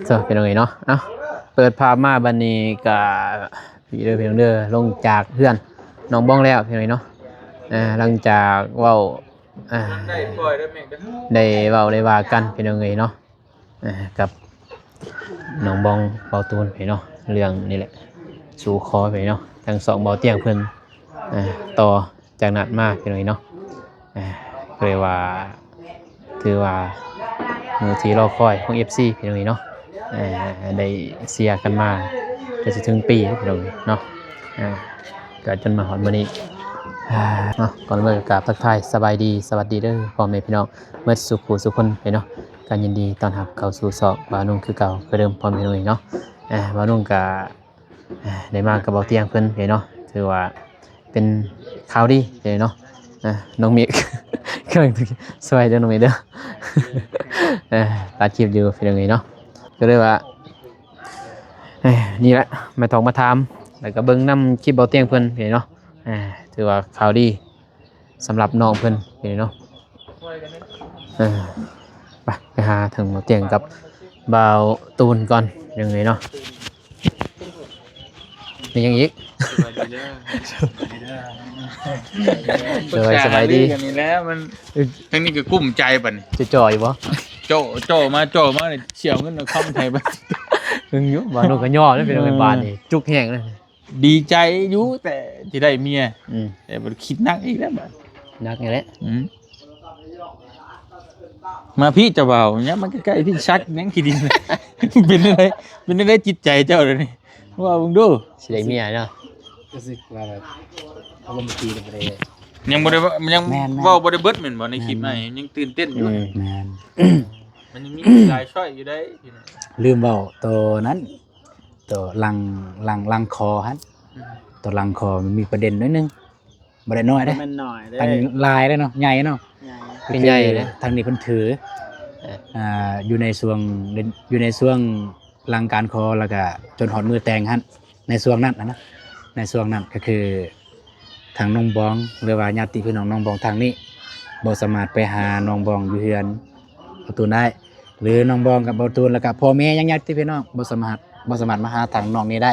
ເຈົ້າ ພີ່ນ້ອງເອີຍເນາະ ເອົ້າ ເປີດພາບມາບັດນີ້ກະ ພີ່ເດີ ພີ່ນ້ອງເດີ ລົງຈາກເຮືອນນ້ອງບອງແລ້ວ ພີ່ນ້ອງເອີຍເນາະ ເອີ ຫຼັງຈາກເວົ້າ ເອີ ໄດ້ເວົ້າໄດ້ວ່າກັນ ພີ່ນ້ອງເອີຍເນາະ ເອີ ກັບນ້ອງບອງ ເບົາຕູນ ພີ່ນ້ອງເນາະ ເລື່ອງນີ້ແຫຼະ ສູ່ຂໍ ພີ່ນ້ອງເນາະ ທາງຊ່ອງເບົາຕຽງເພິ່ນ ເອີ ຕໍ່ ຈາກນັ້ນມາ ພີ່ນ້ອງເອີຍເນາະ ເອີ ກໍເລີຍວ່າ ຖືວ່າມື້ທີ່ລໍຄອຍຂອງເອັຟຊີ ພີ່ນ້ອງເອີຍເນາະ ເອີ ໄດ້ເຊຍກັນມາ ຈະຊິເຖິງປີ ພີ່ນ້ອງເອີຍເນາະ ເອີ ກໍຈົນມາຮອດມື້ນີ້ ເນາະ ກ່ອນອື່ນກໍກາບທັກທາຍສະບາຍດີ ສະຫວັດດີເດີ ພໍ່ແມ່ພີ່ນ້ອງໝົດສູ່ຜູ້ສູ່ຄົນ ພີ່ນ້ອງເນາະ ກໍຍິນດີຕ້ອນຮັບເຂົ້າສູ່ຊ່ອງບ່າວນຸ່ງຄືເກົ່າຄືເດີມ ພໍ່ແມ່ພີ່ນ້ອງເອີຍເນາະ ເອີ ບ່າວນຸ່ງກໍ ອ່າ ໄດ້ມາກັບເບົາຕຽງເພິ່ນເນາະ ຖືວ່າເປັນຂ່າວດີເນາະ ອ່າ ນ້ອງເມກ ກຳລັງ ສະບາຍດີເດີນ້ອງເມກເດີ ເອີ ຕັດຄລິບຢູ່ພີ່ນ້ອງເອີຍເນາະ ກໍເລີຍວ່າ ເອີ ນີ້ແຫຼະ ມາຖອກມາຖາມ ແລ້ວກໍເບິ່ງນຳຄລິບເບົາຕຽງເພິ່ນເນາະ ອ່າ ຖືວ່າຂ່າວດີ ສຳລັບນ້ອງເພິ່ນນີ້ເນາະ ເອີ ໄປ ໄປຫາທາງໝໍຕຽງກັບບ່າວຕູນກ່ອນ ຍັງໄງເນາະ ມີຫຍັງອີກ? ສະບາຍດີເດີ ສະບາຍດີເດີ ໂດຍ ສະບາຍດີ ອັນນີ້ແຫຼະ ມັນ ເອີ ທາງນີ້ກໍກຸ້ມໃຈບັດນີ້ ຈ່ອຍໆຢູ່ບໍ່? ໂຈະ ໂຈະມາ ໂຈະມາ ຊິເອົາເງິນເອົາຄຳໃຫ້ບັດ ເບິ່ງຢູ່ ບ່າວນຸ່ງກໍຍໍເດ້ ເປັນ ເອີ ບ້ານນີ້ ຈຸກແຮງເດ້. ດີໃຈຢູ່ແຕ່ທີ່ໄດ້ເມຍ ອືມ ແຕ່ບັດຄິດໜັກອີກແລ້ວບັດ ໜັກອີກແລ້ວ ອືມ ມາພີ້ເຈົ້າບ່າວ ຫຍັງມາໃກ້ໆ ພີ້ ຊັກຫຍັງຂີ້ດິນ ເປັນຈັ່ງໃດ ເປັນຈັ່ງໃດຈິດໃຈເຈົ້າດຽວນີ້ ເວົ້າເບິ່ງດູ ຊິໄດ້ເມຍເນາະ ຮູ້ສຶກວ່າແບບ ອາລົມດີ ຍັງບໍ່ໄດ້ ຍັງ ແມ່ນໆ ເວົ້າບໍ່ໄດ້ເບິດແມ່ນບໍ່ ໃນຄລິບ ແມ່ນໆ ໃນຍັງຕື່ນເຕັ້ນຢູ່ ອືມ ແມ່ນ ມັນຍັງມີອີກຫຼາຍຊ້ອຍຢູ່ໃດ ລືມເວົ້າໂຕນັ້ນ ໂຕຫຼັງ ຫຼັງ ຫຼັງຄໍຫັ້ນ ອືມ ໂຕຫຼັງຄໍມັນມີປະເດັນໜ້ອຍໜຶ່ງ ບໍ່ໄດ້ນ້ອຍເດ້ ບໍ່ແມ່ນນ້ອຍເດ້ ຕັ້ງຫຼາຍເດ້ເນາະ ໃຫຍ່ເນາະ ໃຫຍ່ ເປັນໃຫຍ່ເດ້ ທາງນີ້ເພິ່ນຖື ເອີ ອ່າ ຢູ່ໃນຊ່ວງ ຢູ່ໃນຊ່ວງຫຼັງການຂໍ ແລ້ວກະຈົນຮອດມື້ແຕ່ງຫັ້ນ ໃນຊ່ວງນັ້ນນະ ໃນຊ່ວງນັ້ນກໍຄື ທາງນ້ອງບອງ ຫຼືວ່າຍາດຕິພີ່ນ້ອງນ້ອງບອງທາງນີ້ ບໍ່ສາມາດໄປຫານ້ອງບອງຢູ່ເຮືອນປະຕູໄດ້ ຫຼືນ້ອງບອງກັບປະຕູ ແລ້ວກະພໍ່ແມ່ຍັງຍາດຕິພີ່ນ້ອງ ບໍ່ສາມາດ ບໍ່ສາມາດມາຫາທາງນ້ອງນີ້ໄດ້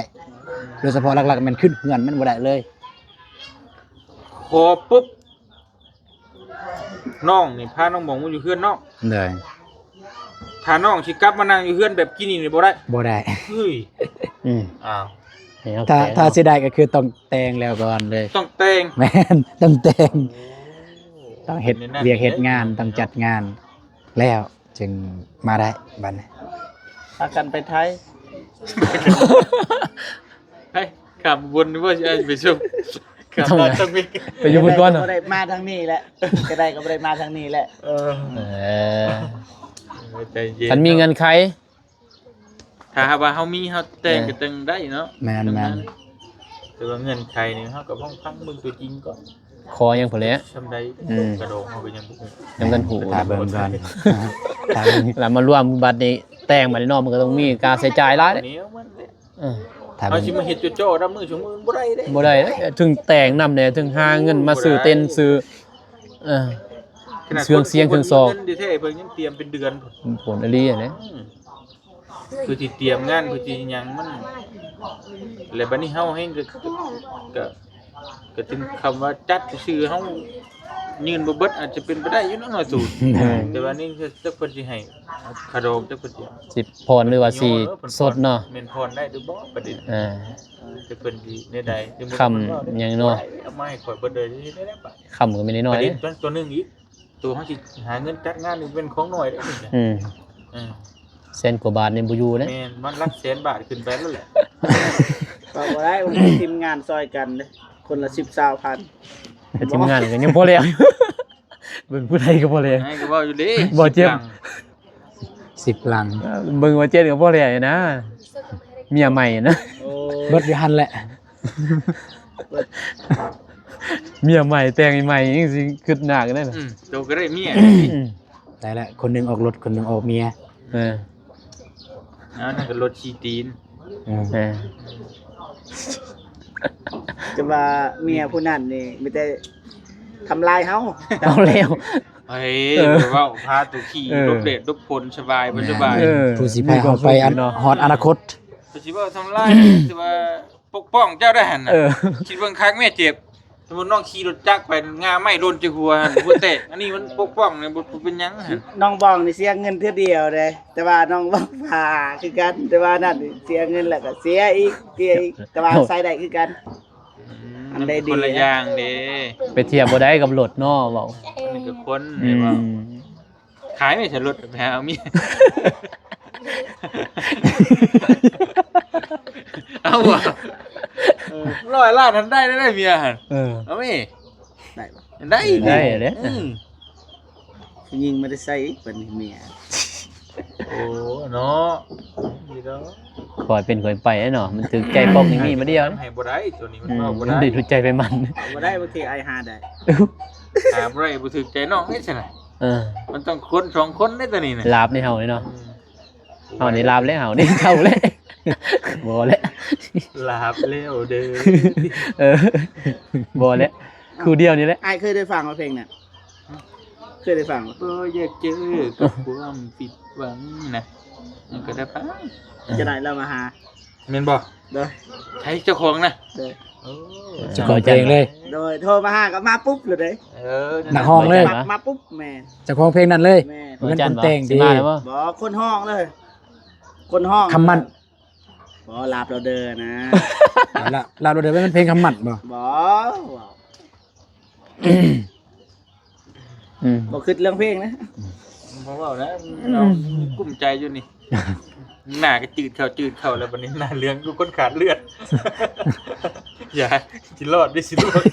ໂດຍສະເພາະຫຼັກໆແມ່ນຂຶ້ນເຮືອນມັນບໍ່ໄດ້ເລີຍ ຂໍປຸບ ນ້ອງນີ້ພານ້ອງບອງມາຢູ່ເຮືອນນ້ອງ ໂດຍ ຖ້ານ້ອງຊິກັບມານັ່ງຢູ່ເຮືອນແບບກີ້ນີ້ນີ້ບໍ່ໄດ້ ບໍ່ໄດ້ ເຮີ້ຍ ອືມ ອ້າວ ຖ້າ ຖ້າຊິໄດ້ກໍຄືຕ້ອງແຕ່ງແລ້ວກ່ອນເລີຍ ຕ້ອງແຕ່ງ ແມ່ນ ຕ້ອງແຕ່ງ ໂອ້ ຕ້ອງເຮັດວຽກເຮັດງານ ຕ້ອງຈັດງານແລ້ວຈຶ່ງມາໄດ້ບັດນີ້ ພາກັນໄປໄທ ໄປ ຂ້າມບົນນີ້ບໍ່ ຊິໄປຊົມ ຂ້າມ ຕ້ອງ ຕ້ອງມີ ໄປຢູ່ພຸ້ນກ່ອນເນາະ ບໍ່ໄດ້ມາທາງນີ້ແຫຼະ ກໍໄດ້ກໍບໍ່ໄດ້ມາທາງນີ້ແຫຼະ ເອີ ເອີ ໃຈເຢັນ ຄັນມີເງື່ອນໄຂ ຖ້າຫາກວ່າເຮົາມີ ເຮົາແຕ່ງ ເອີ ກໍແຕ່ງໄດ້ເນາະ ແມ່ນໆ ແຕ່ວ່າເງື່ອນໄຂນີ້ເຮົາກໍຕ້ອງຟັງເບິ່ງຕົວຈິງກ່ອນ ຂໍຫຍັງພຸ້ນແຫຼະ ຊ່ຳໃດ ອືມ ກະດອກເຮົາກໍຍັງບໍ່ຮູ້ ຍັງບໍ່ທັນຮູ້ ຖ້າເບິ່ງກ່ອນ ຖ້າເບິ່ງ ແລ້ວມາລວມບັດນີ້ແຕ່ງບັດນີ້ເນາະ ມັນກໍຕ້ອງມີຄ່າໃຊ້ຈ່າຍຫຼາຍເດ້ ແນວມັນແຫຼະ ເອີ ຖ້າ ເຮົາຊິມາເຮັດຈ່ອໆນຳມື້ສອງມື້ບໍ່ໄດ້ເດ້ ບໍ່ໄດ້ເດ້ ເຖິງແຕ່ງນຳແດ່ ເຖິງຫາເງິນມາຊື້ເຕັນຊື້ ເອີ ເຄື່ອງສຽງເຄື່ອງຊອກ ເງິນແທ້ໆ ເພິ່ນຍັງຕຽມເປັນເດືອນພຸ້ນ ຜົນອີ່ຫຼີຫັ້ນແຫຼະ ອືມ ເພື່ອຊິຕຽມງານ ເພື່ອຊິຫຍັງມັນ ແລະບັດນີ້ເຮົາແຮ່ງກໍ ກໍ ກໍເຖິງຄຳວ່າຈັດຊື່ໆ ເຮົາຍື່ນບໍ່ເບິດ ອາດຈະເປັນໄປໄດ້ຢູ່ເນາະ ເນາະ ສູນ ແຕ່ວ່ານີ້ ຈັກເພິ່ນຊິໃຫ້ຄ່າດອງ ຈັກເພິ່ນຊິ ຊິຜ່ອນ ຫຼືວ່າຊິສົດເນາະ ແມ່ນຜ່ອນໄດ້ຫຼືບໍ່ ປະເດັນ ເອີ ຈັກເພິ່ນຊິແນວໃດ ຄຳຫຍັງເນາະ ເອົາມາໃຫ້ຂ້ອຍເບິດເລີຍ ຊິເຮັດແນວໃດບາດ ຄຳກໍມີນ້ອຍໆ ປະເດັນ ເດ້ ຕົວ ຕົວໜຶ່ງອີກ ໂຕເຮົາຊິຫາເງິນຈັດງານນີ້ແມ່ນຂອງໜ້ອຍເດ້ ອືມ ເອີ ແສນກວ່າບາດນີ້ບໍ່ຢູ່ເດ້ ແມ່ນ ມັນຫຼັກແສນບາດຂຶ້ນໄປແລ້ວແຫຼະ ກໍບໍ່ໄດ້ ມັນມີທີມງານຊ່ອຍກັນເດ້ ຄົນລະສິບ ຊາວພັນ ແຕ່ທີມງານກໍຍັງພໍແລ້ວ ເບິ່ງຜູ້ໃດກໍພໍແລ້ວ ໃຫ້ກໍເວົ້າຢູ່ເດ້ ບໍ່ເຈັບ ສິບຫຼັງ ເອີ ເບິ່ງວ່າເຈັດກໍພໍແລ້ວນະ ເມຍໃໝ່ນະ ໂອ້ ເບິດຢູ່ຫັ້ນແຫຼະ ເມຍໃໝ່ແຕ່ງໃໝ່ຍັງຊິຄິດໜ້າກັນໄດ້ ອືມ ໂຕກໍໄດ້ເມຍ ອືມ ໄດ້ແຫຼະ ຄົນໜຶ່ງອອກລົດ ຄົນໜຶ່ງອອກເມຍ ເອີ ອັນນັ້ນກໍລົດຂີ່ຕີນ ເອີ ເອີ ຈະວ່າເມຍຜູ້ນັ້ນນີ້ມີແຕ່ທຳລາຍເຮົາ ເອົາແລ້ວ ເອີ ເອີ ເວົ້າພາໂຕຂີ່ ເອີ ຫຼົບແດດຫຼົບຝົນ ສະບາຍບໍ່ສະບາຍ ເອີ ຜູ້ຊິພາເຮົາໄປອັນ ມີຄວາມສຸກເນາະ ຮອດອະນາຄົດ ເພິ່ນຊິເວົ້າທຳລາຍ ແຕ່ວ່າປົກປ້ອງເຈົ້າໄດ້ຫັ້ນນະ ເອີ ຄິດເບິ່ງຄັກແມ່ເຈັບ ສົມມຸດນ້ອງຂີ່ລົດຈັກໄປ ງ່າໄມ້ຫຼົ່ນໃສ່ຫົວຫັ້ນ ຫົວແຕກ ອັນນີ້ມັນປົກປ້ອງນີ້ ບໍ່ ບໍ່ເປັນຫຍັງຫັ້ນ ນ້ອງບອງນີ້ເສຍເງິນເທື່ອດຽວເດ້ ແຕ່ວ່ານ້ອງບອງພາຄືກັນ ແຕ່ວ່ານັ້ນເສຍເງິນແລ້ວກໍເສຍອີກ ເສຍອີກ ແຕ່ວ່າໃຊ້ໄດ້ຄືກັນ ອືມ ອັນໃດດີ ມັນຄົນລະຢ່າງເດ້ ໄປທຽບບໍ່ໄດ້ກັບລົດເນາະ ເວົ້າ ອັນນີ້ກໍຄົນ ອືມ ເຫັນບໍ່ ຂາຍແມ່ຊະລົດ ໄປຫາເອົາເມຍ ເອົາບໍ່ ເອີ ຮ້ອຍລ້ານຫັ້ນໄດ້ ໄດ້ເມຍຫັ້ນ ເອີ ເອົາເມຍ ໄດ້ບໍ່ ໄດ້ ໄດ້ເດ້ ອືມ ຜູ້ຍິງບໍ່ໄດ້ໃຊ້ອີກບັດນີ້ເມຍ ໂອ້ ເນາະ ດີດອກ ຄ່ອຍເປັນຄ່ອຍໄປເນາະ ມັນຖືກໃຈປ້ອງນີ້ມີມາດຽວ ໃຫ້ບໍ່ໄດ້ ໂຕນີ້ມັນ ອືມ ເວົ້າບໍ່ໄດ້ ມັນໄດ້ຖືກໃຈໄປມັນ ບໍ່ໄດ້ ບາງທີອ້າຍຫາໄດ້ ຫາບໍ່ໄດ້ ບໍ່ຖືກໃຈນ້ອງເດ້ຊັ້ນນະ ເອີ ມັນຕ້ອງຄົນສອງຄົນເດ້ໂຕນີ້ນະ ລາບໃນເຮົານີ້ເນາະ ອືມ ເຮົານີ້ລາບແລ້ວ ເຮົານີ້ເຖົ້າແລ້ວ ບໍ່ແລ້ວ ລາບແລ້ວເດີ ເອີ ບໍ່ແລ້ວ ຄູ່ດຽວນີ້ແຫຼະ ອ້າຍເຄີຍໄດ້ຟັງບໍ່ເພງນັ້ນ? ເຄີຍໄດ້ຟັງບໍ່? ບໍ່ຢາກເຈີກັບຄວາມຜິດຫວັງນະ ມັນກໍໄດ້ຟັງ ຈະໄດ້ລາວມາຫາ ແມ່ນບໍ່? ໂດຍ ໃຜເຈົ້າຂອງນະ? ໂດຍ ໂອ້ ເຈົ້າຂອງເພງເລີຍ ໂດຍ ໂທມາຫາກໍມາປຸບເລີຍເດ້ ເອີ ນັກຮ້ອງເລີຍ ມາ ມາປຸບ ແມ່ນ ເຈົ້າຂອງເພງນັ້ນເລີຍ ແມ່ນ ເປັນຄົນແຕ່ງຕິ ມາແລ້ວບໍ່? ບໍ່ ຄົນຮ້ອງເລີຍ ຄົນຮ້ອງ ຄຳໝັ້ນ ບໍ່ ລາບລາວເດີນະ ລາບລາວເດີ ແມ່ນເພງຄຳໝັ້ນບໍ່? ບໍ່ ອືມ ບໍ່ຄິດເລື່ອງເພງນະ ບໍ່ເວົ້ານະ ອືມ ເຮົາກຸ້ມໃຈຢູ່ນີ້ ໜ້າກໍຈືດເຂົ້າ ຈືດເຂົ້າແລ້ວ ບັດນີ້ໜ້າເຫຼືອງຄືຄົນຂາດເລືອດ ຢ່າ ຊິລອດເດ້ ຊິລອດ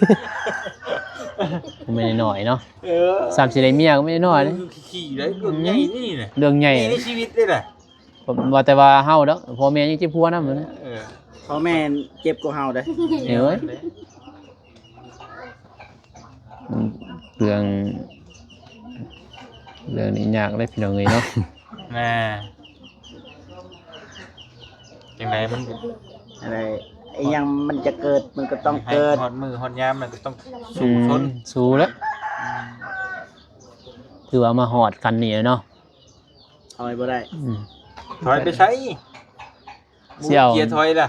ບໍ່ແມ່ນນ້ອຍເນາະ ເອີ ຊ້ຳຊິໄດ້ເມຍກໍບໍ່ແມ່ນນ້ອຍເດ້ ຂີ້ໄດ້ ເລື່ອງໃຫຍ່ນີ້ນະ ເລື່ອງໃຫຍ່ໃນຊີວິດເດ້ນະ ບໍ່ ບໍ່ແຕ່ວ່າເຮົາດອກ ພໍ່ແມ່ຍັງເຈັບຫົວນຳນະ ເອີ ພໍ່ແມ່ເຈັບກວ່າເຮົາເດ້ ເອີຍ ອືມ ເລື່ອງ ເລື່ອງນີ້ຍາກເດ້ພີ່ນ້ອງເອີຍເນາະ ແມ່ ຈັ່ງໃດມັນ ອັນໃດ ອີ່ຫຍັງມັນຈະເກີດ ມັນກໍຕ້ອງເກີດ ໃຫ້ຮອດມື້ຮອດຍາມມັນກໍຕ້ອງສູ້ຊົນ ອືມ ສູ້ແຫຼະ ອືມ ຄືວ່າມາຮອດຂັ້ນນີ້ແລ້ວເນາະ ຖອຍບໍ່ໄດ້ ອືມ ຖອຍໄປໃສ? ຊິເອົາເກຍຖອຍລະ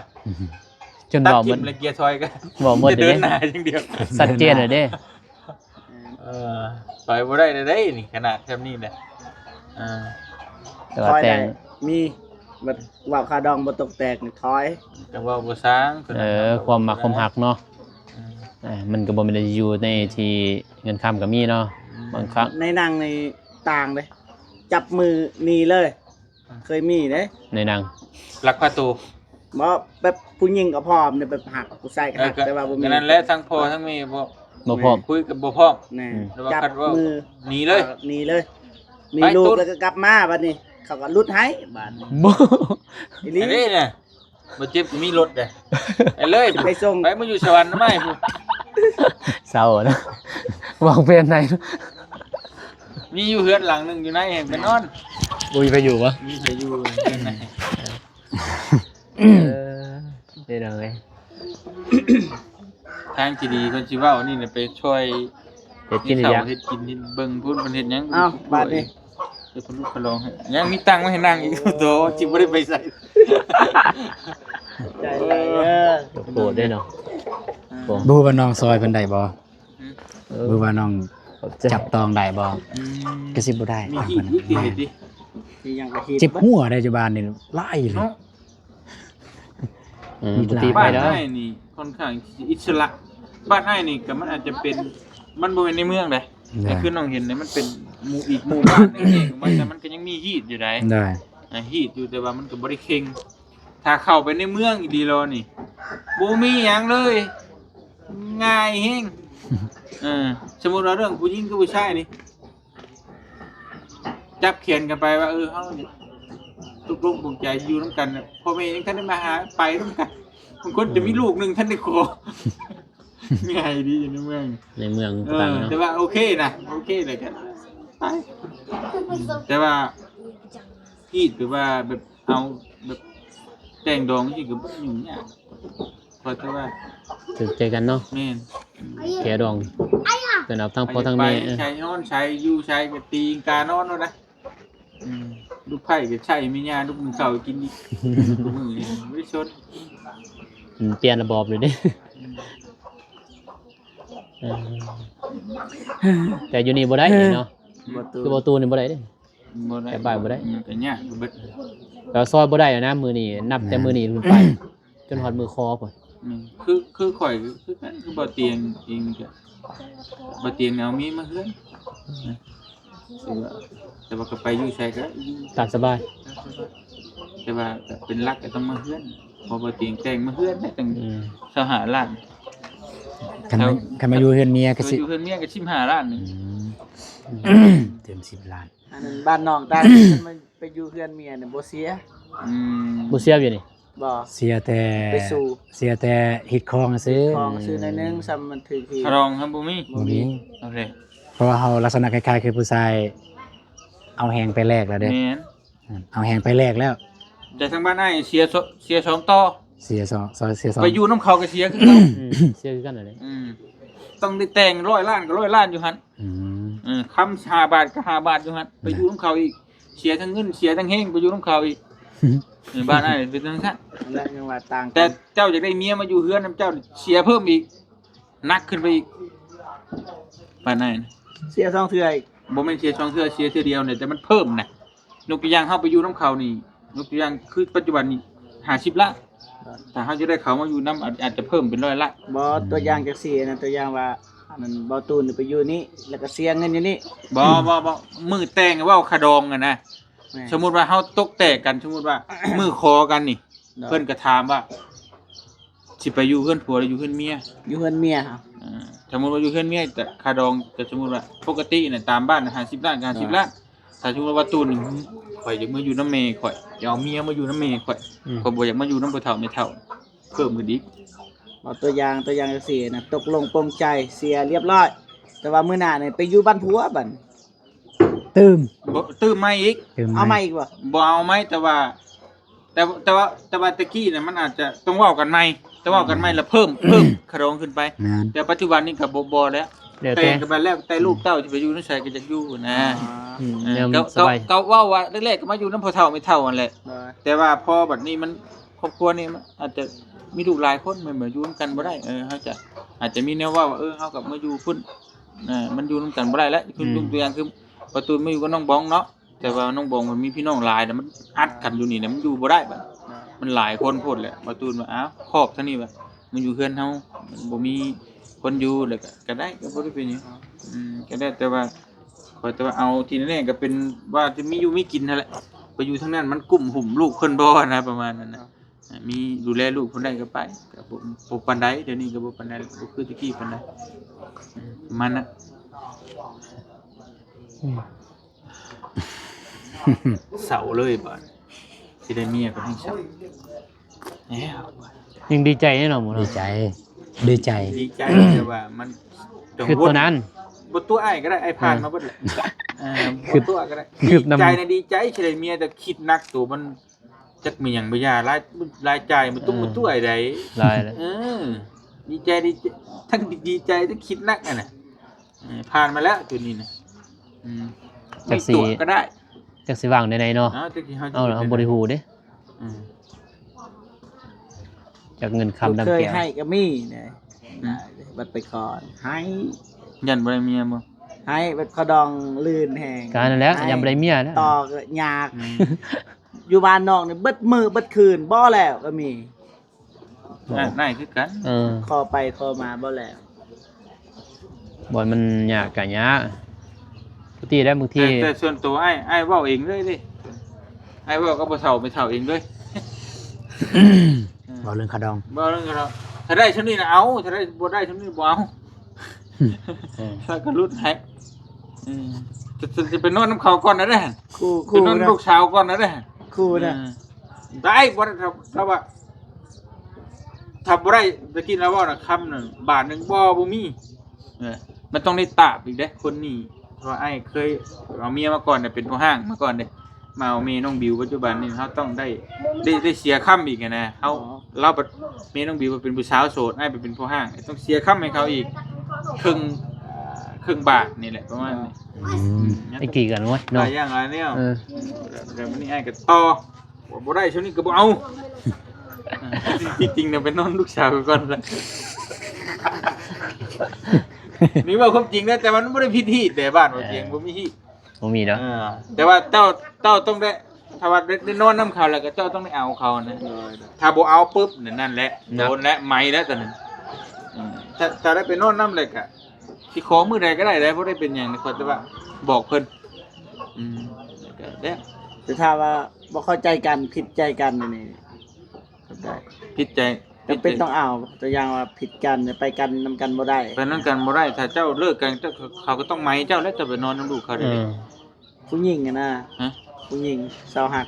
ຈົນເວົ້າໝົດ ຕັດຖິ້ມລະເກຍຖອຍກໍ ເວົ້າໝົດເດີ ເດີນໜ້າຢ່າງດຽວ ຊັດເຈນເລີຍເດ້ ເອີ ຖອຍບໍ່ໄດ້ເລີຍເດ້ນີ້ ຂະໜາດຊ່ຳນີ້ແຫຼະ ເອີ ແຕ່ວ່າແຕ່ງ ມີ ບັດເວົ້າຄາວດອງບໍ່ຕົກແຕກນີ້ຖອຍ ກໍເວົ້າບໍ່ຊ່າງ ເອີ ຄວາມມັກຄວາມຮັກເນາະ ເອີ ເອີ ມັນກໍບໍ່ແມ່ນຢູ່ໃນທີ່ເງິນຄຳກໍມີເນາະ ອືມ ບາງຄັ້ງ ໃນໜັງນີ້ຕ່າງເດ້ ຈັບມືໜີເລີຍ ເຄີຍມີເດ້ ໃນໜັງ ລັກພາໂຕ ບໍ່ ແບບຜູ້ຍິງກໍພ້ອມເດ້ ແບບຮັກ ຜູ້ຊາຍກໍຮັກ ເອີ ກໍ ແຕ່ວ່າບໍ່ມີ ກໍນັ້ນແຫຼະ ທັງພໍ່ທັງແມ່ບໍ່ ບໍ່ພ້ອມ ຄຸຍກັນບໍ່ພ້ອມ ແມ່ນ ອືມ ແຕ່ວ່າຄັນເວົ້າ ຈັບມືໜີເລີຍ ເອີ ໜີເລີຍ ມີລູກແລ້ວກໍກັບມາ ບັດນີ້ເຂົາກໍຫຼຸດໃຫ້ ບັດນີ້ ບໍ່ ອີ່ຫຼີ ອັນນີ້ນະ ບໍ່ເຈັບກໍມີລົດເດ້ ໄປເລີຍ ໄປສົ່ງ ໄປ ມາຢູ່ສະຫວັນນຳອ້າຍພຸ້ນ ເສົ້ານະ ວາງແຜນໃດ ມີຢູ່ເຮືອນຫຼັງໜຶ່ງຢູ່ໃນ ໄປນອນ ບໍ່ມີໃຜຢູ່ບໍ່? ມີໃຜຢູ່ເຮືອນໃນ ເອີ ເປັນຫຍັງເອີຍ ທາງທີ່ດີເພິ່ນຊິເວົ້ານີ້ນະ ໄປຊ່ວຍ ເຮັດກິນ ເຮັດເຂົ້າ ເຮັດກິນ ເຮັດເບິ່ງພຸ້ນ ເພິ່ນເຮັດຫຍັງ ເອົ້າ ບາດນີ້ ເຮັດເພິ່ນລູກເພິ່ນລອງໃຫ້ ຍັງມີຕັງໄວ້ໃຫ້ນັ່ງອີກ ໂອ້ ໂຕ ຈິບໍ່ໄດ້ໄປໃສ ໃຈຫຼາຍເດີ ໂຫດເດ້ເນາະ ເອີ ບໍ່ຮູ້ວ່ານ້ອງຊ່ອຍເພິ່ນໄດ້ບໍ່? ເອີ ບໍ່ຮູ້ວ່ານ້ອງ ຂອບໃຈ ຈັບຕ້ອງໄດ້ບໍ່? ອືມ ກໍຊິບໍ່ໄດ້ ມີຮີດອີກຕິ ເຈັບຫົວໄດ້ ຢູ່ບ້ານນີ້ຫຼາຍເລີຍ ເນາະ ອືມ ມີຫຼາຍ ບໍ່ຕິໄປດອກ ບ້ານອ້າຍນີ້ຄ່ອນຂ້າງຊິອິດສະຫຼະ ບ້ານອ້າຍນີ້ກໍມັນອາດຈະເປັນ ມັນບໍ່ແມ່ນໃນເມືອງໃດ ແຕ່ຄືນ້ອງເຫັນນີ້ ມັນເປັນໝູ່ ອີກໝູ່ບ້ານໜຶ່ງເອງ ມັນ ແຕ່ມັນກໍຍັງມີຮີດຢູ່ໃດ ໄດ້ ອ່າ ຮີດຢູ່ ແຕ່ວ່າມັນກໍບໍ່ໄດ້ເຄັ່ງ ຖ້າເຂົ້າໄປໃນເມືອງອີ່ຫຼີລະນີ້ ບໍ່ມີຫຍັງເລີຍ ງ່າຍແຮງ ເອີ ສົມມຸດວ່າເລື່ອງຜູ້ຍິງກັບຜູ້ຊາຍນີ້ ຈັບແຂນກັນໄປວ່າ ເອີ ເຮົາຕົກລົງປົງໃຈຢູ່ນຳກັນ ພໍ່ແມ່ຍັງທັນໄດ້ມາຫາ ໄປນຳກັນ ບາງຄົນຈະມີລູກໜຶ່ງທັນໄດ້ຂໍ ງ່າຍດີຢູ່ໃນເມືອງ ໃນເມືອງ ເອີ ຕ່າງເນາະ ແຕ່ວ່າໂອເຄນະ ໂອເຄເລີຍກໍໄປ ແຕ່ວ່າຮີດ ຫຼືວ່າແບບເອົາແບບແຕ່ງດອງຈັ່ງຊີ້ກໍບໍ່ຫຍຸ້ງຍາກ ຂ້ອຍຖືວ່າຖືກໃຈກັນເນາະ. ແມ່ນ ແກດອງ ເປັນເອົາທັງພໍ່ທັງແມ່ ໄປໃສນອນໃສຢູ່ໃສກໍຕີງການອນໂລດນະ. ອືມ ລູກໃພ້ກໍໃຊ້ແມ່ຍ່າ ລູກໜຶ່ງເຂົ້າກິນອີກ ມື້ນີ້ບໍ່ໄດ້ຊົນ. ອືມ ປ່ຽນລະບອບເລີຍເດ້. ອືມ ເອີ ແຕ່ຢູ່ນີ້ບໍ່ໄດ້ເນາະ ບໍ່ ຄືບໍ່ຕູ້ນີ້ບໍ່ໄດ້ເດ້. ບໍ່ໄດ້ ແຕ່ບ່າຍບໍ່ໄດ້ ມັນກໍຍາກຢູ່ເບິດ ກໍຊອຍບໍ່ໄດ້ແລ້ວນະ ມື້ນີ້ ນັບແຕ່ມື້ນີ້ຂຶ້ນໄປ ແມ່ນ ຈົນຮອດມື້ຄໍພຸ້ນ. ແມ່ນ ຄື ຄືຂ້ອຍກໍຄືກັນ ຄືບໍ່ຕຽງເອງນີ້ກໍ ບໍ່ຕຽງເອົາເມຍມາເຮືອນ ແຕ່ວ່າ ແຕ່ວ່າກໍໄປຢູ່ໃສກໍໄດ້ຢູ່ ຕາມສະບາຍ ຕາມສະບາຍ ແຕ່ວ່າກໍເປັນຫຼັກກໍຕ້ອງມາເຮືອນ ເພາະບໍ່ຕຽງແຕ່ງມາເຮືອນໄດ້ຕັ້ງ ອືມ ຊາວຫ້າລ້ານ. ຄັນ ຄັນມາຢູ່ເຮືອນເມຍກໍ ຊິ ຢູ່ເຮືອນເມຍກໍສິບຫ້າລ້ານນີ້. ອືມ ເຕີມສິບລ້ານ. ອັນນັ້ນບ້ານນ້ອງຕາ ມັນໄປຢູ່ເຮືອນເມຍນີ້ບໍ່ເສຍ. ອືມ ບໍ່ເສຍຢູ່ນີ້ ບໍ່ ເສຍແຕ່ ໄປສູ່ ເສຍແຕ່ຮີດຄອງຊື່ ຮີດຄອງຊື່ໜ້ອຍໜຶ່ງ ສ່ຳມັນຖືກທີ່ ຄ່າດອງຫັ້ນບໍ່ມີ ບໍ່ມີ ບໍ່ມີ. ໂອເຄ ເພາະວ່າເຮົາລັກສະນະຄ້າຍໆຄືຜູ້ຊາຍເອົາແຮງໄປແລກແລ້ວເດ້. ແມ່ນ ອືມ ເອົາແຮງໄປແລກແລ້ວ ແຕ່ທາງບ້ານອ້າຍເສຍ ເສຍສອງຕໍ່ ເສຍສອງ ເສຍສອງ ໄປຢູ່ນຳເຂົາກໍເສຍຄືເກົ່າ. ອືມ ເສຍຄືກັນນັ້ນແຫຼະ. ອືມ ຕ້ອງໄດ້ແຕ່ງຮ້ອຍລ້ານກໍຮ້ອຍລ້ານຢູ່ຫັ້ນ. ອືມ ເອີ ຄຳຫ້າບາດກໍຫ້າບາດຢູ່ຫັ້ນ ໄປຢູ່ນຳເຂົາອີກ ເສຍທັງເງິນເສຍທັງແຮງໄປຢູ່ນຳເຂົາອີກ. ເອີ ບ້ານອ້າຍເປັນຈັ່ງຊັ້ນ ແລ້ວຍັງວ່າຕ່າງກັນ ແຕ່ເຈົ້າຢາກໄດ້ເມຍມາຢູ່ເຮືອນນຳເຈົ້າ ເສຍເພີ່ມອີກ ໜັກຂຶ້ນໄປອີກ. ປານນັ້ນ ເສຍສອງເທື່ອອີກ ບໍ່ແມ່ນເສຍສອງເທື່ອ ເສຍເທື່ອດຽວນີ້ ແຕ່ມັນເພີ່ມນະ. ຍົກຕົວຢ່າງ ເຮົາໄປຢູ່ນຳເຂົານີ້ ຍົກຕົວຢ່າງຄືປັດຈຸບັນນີ້ຫ້າສິບລ້ານ ຖ້າເຮົາຈະໄດ້ເຂົາມາຢູ່ນຳ ອາດ ອາດຈະເພີ່ມເປັນຮ້ອຍລ້ານ. ບໍ່ ຕົວຢ່າງຈັ່ງຊີ້ນະ ຕົວຢ່າງວ່າ ອັນນັ້ນ ບໍ່ຕູນໄປຢູ່ນີ້ ແລ້ວກໍເສຍເງິນຢູ່ນີ້. ບໍ່ ບໍ່ ບໍ່ ມື້ແຕ່ງເວົ້າຄ່າດອງຫັ້ນນະ. ແມ່ນ ສົມມຸດວ່າເຮົາຕົກແຕກກັນ ສົມມຸດວ່າມື້ຂໍກັນນີ້ ໂດຍ ເພິ່ນກໍຖາມວ່າ ຊິໄປຢູ່ເຮືອນຜົວ ຫຼື ຢູ່ເຮືອນເມຍ? ຢູ່ເຮືອນເມຍ. ເອີ ສົມມຸດວ່າຢູ່ເຮືອນເມຍ ແຕ່ຄ່າດອງ ກໍສົມມຸດວ່າປົກກະຕິນະ ຕາມບ້ານນະ ຫ້າສິບລ້ານ ຫ້າສິບລ້ານ. ຖ້າສົມມຸດວ່າຕູນ ຂ້ອຍຢາກມາຢູ່ນຳແມ່ຂ້ອຍ ຢາກເອົາເມຍມາຢູ່ນຳແມ່ຂ້ອຍ ອືມ ຂ້ອຍບໍ່ຢາກມາຢູ່ນຳພໍ່ເຖົ້າແມ່ເຖົ້າ ເພີ່ມຂຶ້ນອີກ. ເອົາຕົວຢ່າງ ຕົວຢ່າງຈັ່ງຊີ້ນະ ຕົກລົງປົງໃຈ ເສຍລຽບຮ້ອຍ ແຕ່ວ່າມື້ໜ້ານີ້ໄປຢູ່ບ້ານຜົວບັດ ຕື່ມ ບໍ່ ຕື່ມໃໝ່ອີກ ຕື່ມໃໝ່ ເອົາໃໝ່ອີກບໍ່? ບໍ່ເອົາໃໝ່ ແຕ່ວ່າ ແຕ່ ແຕ່ວ່າ ແຕ່ວ່າແຕ່ກີ້ນະ ມັນອາດຈະຕ້ອງເວົ້າກັນໃໝ່ ຕ້ອງເວົ້າກັນໃໝ່ ແລ້ວເພີ່ມ ເພີ່ມຄ່າດອງຂຶ້ນໄປ. ແມ່ນ ແຕ່ປັດຈຸບັນນີ້ກໍບໍ່ ບໍ່ແລ້ວ ແລ້ວແຕ່ ແຕ່ງກັນໄປແລ້ວ ແຕ່ລູກເຕົ້າຊິໄປຢູ່ນຳໃສກໍຢາກຢູ່ນະ. ອືມ ເອີ ແນວ ກໍ ສະບາຍ ກໍເວົ້າວ່າແລກໆກໍມາຢູ່ນຳພໍ່ເຖົ້າແມ່ເຖົ້າຫັ້ນແຫຼະ ໂດຍ ແຕ່ວ່າພໍບັດນີ້ມັນ ຄອບຄົວນີ້ມັນອາດຈະມີລູກຫຼາຍຄົນ ແມ່ນບໍ່ ຢູ່ນຳກັນບໍ່ໄດ້. ເອີ ເຮົາຈະ ອາດຈະມີແນວເວົ້າວ່າ ເອີ ເຮົາກໍມາຢູ່ພຸ້ນ ເອີ ມັນຢູ່ນຳກັນບໍ່ໄດ້ແລ້ວ. ອືມ ຍົກຕົວຢ່າງຄື ປະຕູນມາຢູ່ກັບນ້ອງບອງເນາະ ແຕ່ວ່ານ້ອງບອງມັນມີພີ່ນ້ອງຫຼາຍ ແລ້ວມັນອັດກັນຢູ່ນີ້ ແລ້ວມັນຢູ່ບໍ່ໄດ້ບັດ ມັນຫຼາຍຄົນໂພດແຫຼະ. ປະຕູນວ່າ ອ້າວ ຄອບທາງນີ້ວ່າ ມາຢູ່ເຮືອນເຮົາ ມັນບໍ່ມີຄົນຢູ່ ແລ້ວກໍ ກໍໄດ້ ກໍບໍ່ໄດ້ເປັນຫຍັງ. ອືມ ກໍໄດ້ ແຕ່ວ່າ ຂ້ອຍແຕ່ວ່າເອົາທີ່ແນ່ໆ ກໍເປັນວ່າຈະມີຢູ່ມີກິນຫັ້ນແຫຼະ ໄປຢູ່ທາງນັ້ນມັນກຸ້ມຫຸ້ມລູກເພິ່ນບໍ່ນະ ປະມານນັ້ນນະ. ມີດູແລລູກເພິ່ນໄດ້ກໍໄປ ກໍບໍ່ ບໍ່ປານໃດ ດຽວນີ້ກໍບໍ່ປານໃດ ບໍ່ຄືແຕ່ກີ້ປານໃດ ປະມານນັ້ນ. ອືມ ເສົ້າເລີຍບາດ ຊິໄດ້ເມຍກໍແຮ່ງເສົ້າແລ້ວ. ຍັງດີໃຈແນ່ນອນໝູເນາະ ດີໃຈ ດີໃຈ ດີໃຈ ແຕ່ວ່າມັນ ຄິດຕົວນັ້ນ ບໍ່ຕົວະອ້າຍກໍໄດ້ ອ້າຍຜ່ານມາເບິດແຫຼະ. ເອີ ບໍ່ຕົວະກໍໄດ້ ຄິດນຳ ດີໃຈນະ ດີໃຈຊິໄດ້ເມຍ ແຕ່ຄິດໜັກ ໂຕມັນຈັກມີຫຍັງບໍ່ຢ່າ ລາຍ ລາຍຈ່າຍມັນຕົກ ເອີ ບໍ່ຕົວະໃດ ຫຼາຍແຫຼະ. ເອີ ດີໃຈ ດີໃຈ ທັງດີໃຈ ທັງຄິດໜັກຫັ້ນນະ. ເອີ ຜ່ານມາແລ້ວໂຕນີ້ນະ. ອືມ ຈັກຊິ ບໍ່ຕົວະກໍໄດ້ ຈັກຊິວ່າແນວໃດເນາະ. ເອົາ ຈັກຊິເຮົາ ເອົາ ເຮົາບໍ່ໄດ້ຮູ້ເດ້. ອືມ ຈັກເງິນຄຳດຳແກ້ວ ເຄີຍໃຫ້ກໍມີນະ. ອືມ ບັດໄປຂໍໃຫ້ ຢ້ານບໍ່ໄດ້ເມຍບໍ່? ໃຫ້ບັດຂໍດອງລື່ນແຮງ ກໍນັ້ນແຫຼະ ຢ້ານບໍ່ໄດ້ເມຍແລ້ວ ຕໍ່ກໍຍາກ. ອືມ ຢູ່ບ້ານນອກນີ້ເບິດມື້ເບິດຄືນ ບໍ່ແລ້ວກໍມີ. ບໍ່ ອ່າ ນາຍຄືກັນ. ເອີ ຂໍໄປຂໍມາບໍ່ແລ້ວ ບ່ອນມັນຍາກກະຍາກ ປົກກະຕິແລ້ວບາງທີ. ແຕ່ ແຕ່ສ່ວນໂຕອ້າຍ ອ້າຍເວົ້າເອງເລີຍເດ້ ອ້າຍເວົ້າກັບພໍ່ເຖົ້າແມ່ເຖົ້າເອງເລີຍ. ເວົ້າເລື່ອງຄ່າດອງ ເວົ້າເລື່ອງຄ່າດອງ ຖ້າໄດ້ຊ່ຳນີ້ນະເອົາ ຖ້າໄດ້ ບໍ່ໄດ້ຊ່ຳນີ້ບໍ່ເອົາ. ເອີ ຂ້ອຍກໍຫຼຸດໃຫ້. ອືມ ຈະ ຈະ ຈະໄປນອນນຳເຂົາກ່ອນນະເດ້ ຄູ່ ໄປນອນນຳລູກສາວກ່ອນນະເດ້ ຄູ່ນະ. ອືມ ໄດ້ບໍ່ໄດ້ ຖ້າ ຖ້າວ່າ ຖ້າບໍ່ໄດ້ ຕະກີ້ລາວເວົ້ານະ ຄຳໜຶ່ງ ບາດໜຶ່ງບໍ່ ບໍ່ມີ. ເອີ ມັນຕ້ອງໄດ້ຕາບອີກເດ້ ຄົນນີ້ ເພາະວ່າອ້າຍເຄີຍເອົາເມຍມາກ່ອນນະ ເປັນພໍ່ຮ້າງມາກ່ອນເດ້ ມາເອົາເມຍນ້ອງບິວ ປັດຈຸບັນນີ້ເຮົາຕ້ອງໄດ້ ໄດ້ ໄດ້ເສຍຄຳອີກຫັ້ນນະ ເຮົາ ອໍ ລາວບັດ ເມນ້ອງບິວເປັນຜູ້ສາວໂສດ ອ້າຍໄປເປັນພໍ່ຮ້າງ ຕ້ອງເສຍຄຳໃຫ້ເຂົາອີກເຄິ່ງ ເຄິ່ງບາດນີ້ແຫຼະ ປະມານນີ້. ອືມ ອືມ ໄອ້ກີ້ກັນເວີຍເນາະ ຫຼາຍຢ່າງຫຼາຍແນວ. ເອີ ແລ້ວບັດນີ້ອ້າຍກໍຕໍ່ ບໍ່ໄດ້ ຊ່ວງນີ້ກໍບໍ່ເອົາ. ທີ່ຈິງນະໄປນອນລູກສາວກ່ອນລະ ນີ້ເວົ້າຄວາມຈິງນະ ແຕ່ວ່າມັນບໍ່ໄດ້ຜິດຮີດເດ້ ບ້ານບໍ່ຈຽງ ເອີ ບໍ່ມີຮີດ ບໍ່ມີເນາະ. ເອີ ແຕ່ວ່າເຈົ້າ ເຈົ້າຕ້ອງໄດ້ ຖ້າວ່າໄດ້ ໄດ້ນອນນຳເຂົາແລ້ວກໍເຈົ້າຕ້ອງໄດ້ເອົາເຂົານະ. ໂດຍ ໂດຍ ຖ້າບໍ່ເອົາປຶບນັ້ນ ນັ້ນແຫຼະ ເນາະ ໂດນແລ້ວ ໄໝ້ແລ້ວຕອນນັ້ນ. ອືມ ຖ້າ ຖ້າໄດ້ໄປນອນນຳແລ້ວກໍຊິຂໍມື້ໃດກໍໄດ້ແຫຼະ ບໍ່ໄດ້ເປັນຫຍັງ ຂໍແຕ່ວ່າບອກເພິ່ນ. ອືມ ແລ້ວກໍແລ້ວ ແຕ່ຖ້າວ່າບໍ່ເຂົ້າໃຈກັນ ຜິດໃຈກັນນີ້ ກໍໄດ້ ຜິດໃຈ ຈຳເປັນຕ້ອງເອົາ ຕົວຢ່າງວ່າຜິດກັນ ໄປກັນນຳກັນບໍ່ໄດ້ ໄປນຳກັນບໍ່ໄດ້. ຖ້າເຈົ້າເລີກກັນ ເຈົ້າ ເຂົາກໍຕ້ອງໄໝ້ເຈົ້າແຫຼະ ເຈົ້າໄປນອນນຳລູກເຂົາໄດ້. ເອີ ຜູ້ຍິງຫັ້ນນະ ຮະ ຜູ້ຍິງສາວຮັກ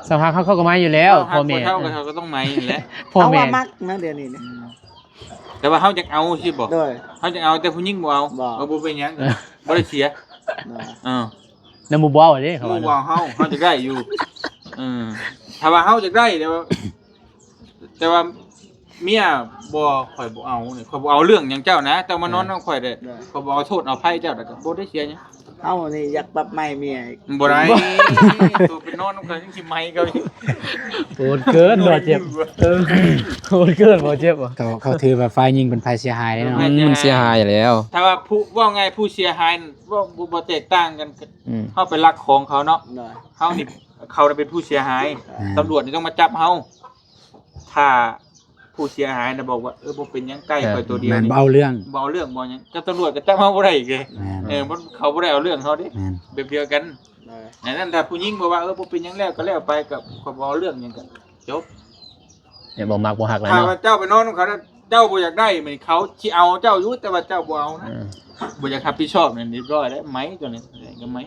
ສາວຮັກເຂົາ ເຂົາກໍໄໝ້ຢູ່ແລ້ວ ສາວຮັກພໍ່ແມ່ ຜູ້ເຖົ້າກໍ ເຂົາກໍຕ້ອງໄໝ້ຫັ້ນແຫຼະ ພໍ່ແມ່ ເອົາວ່າມັກນະດຽວນີ້ນະ. ອືມ ແຕ່ວ່າເຮົາຢາກເອົາຊີ້ບໍ່? ໂດຍ ເຮົາຢາກເອົາ ແຕ່ຜູ້ຍິງບໍ່ເອົາ. ບໍ່ ເອີ ບໍ່ເປັນຫຍັງ ເອີ ບໍ່ໄດ້ເສຍ. ໂດຍ ເອີ ນຳໝູ່ບໍ່ເອົາເດ້ ເຂົາວ່າ ໝູ່ບໍ່ເອົາເຮົາ ເຮົາຢາກໄດ້ຢູ່. ເອີ ຖ້າວ່າເຮົາຢາກໄດ້ ແຕ່ວ່າ ແຕ່ວ່າເມຍບໍ່ ຂ້ອຍບໍ່ເອົານີ້ ຂ້ອຍບໍ່ເອົາເລື່ອງຫຍັງເຈົ້ານະ ເຈົ້າມານອນນຳຂ້ອຍເດ້ ໂດຍ ຂ້ອຍບໍ່ເອົາໂທດເອົາໄພເຈົ້າ ແລ້ວກໍບໍ່ໄດ້ເສຍຫຍັງ. ເຮົານີ້ຢາກປັບໃໝ່ເມຍອີກ ບໍ່ໄດ້ ໂຕໄປນອນນຳກັນຍັງຊິໃໝ່ເຂົາອີກ. ໂຫດເກີນບໍ່ເຈັບ ເອີ ໂຫດເກີນບໍ່ເຈັບ. ເຂົາ ເຂົາຖືວ່າຝ່າຍຍິງເປັນຝ່າຍເສຍຫາຍເດ້ເນາະ. ອືມ ມັນເສຍຫາຍແລ້ວ ຖ້າວ່າຜູ້ ເວົ້າງ່າຍ ຜູ້ເສຍຫາຍ ເວົ້າບໍ່ ບໍ່ແຕກຕ່າງກັນ ອືມ ເຮົາໄປລັກຂອງເຂົາເນາະ ໂດຍ ເຮົານີ້ ເຂົານະເປັນຜູ້ເສຍຫາຍ ແມ່ນ ຕຳຫຼວດນີ້ຕ້ອງມາຈັບເຮົາ. ຖ້າຜູ້ເສຍຫາຍນະບອກວ່າ ເອີ ບໍ່ເປັນຫຍັງ ໄກ່ຂ້ອຍໂຕດຽວ ແມ່ນ ນີ້ ບໍ່ເອົາເລື່ອງ ບໍ່ເອົາເລື່ອງບໍ່ຫຍັງ ກັບຕຳຫຼວດກໍຈັບເຮົາບໍ່ໄດ້ອີກເດ້. ແມ່ນ ເອີ ມັນ ເຂົາບໍ່ໄດ້ເອົາເລື່ອງເຮົາເດ້ ແມ່ນ ແບບດຽວກັນ. ເອີ ອັນນັ້ນຖ້າຜູ້ຍິງບອກວ່າ ເອີ ບໍ່ເປັນຫຍັງແລ້ວກໍແລ້ວໄປ ກໍ ຂ້ອຍບໍ່ເອົາເລື່ອງຫຍັງ ກໍຈົບ. ແມ່ນ ບໍ່ມັກບໍ່ຮັກແລ້ວ ຖ້າ ເນາະ ວ່າເຈົ້າໄປນອນນຳເຂົາ ເຈົ້າບໍ່ຢາກໄດ້ ມັນ ເຂົາຊິເອົາເຈົ້າຢູ່ ແຕ່ວ່າເຈົ້າບໍ່ເອົານະ. ເອີ ບໍ່ຢາກຮັບຜິດຊອບນັ້ນ ຮຽບຮ້ອຍແລ້ວ ໄໝ້ຕົວນີ້ ກໍໄໝ້.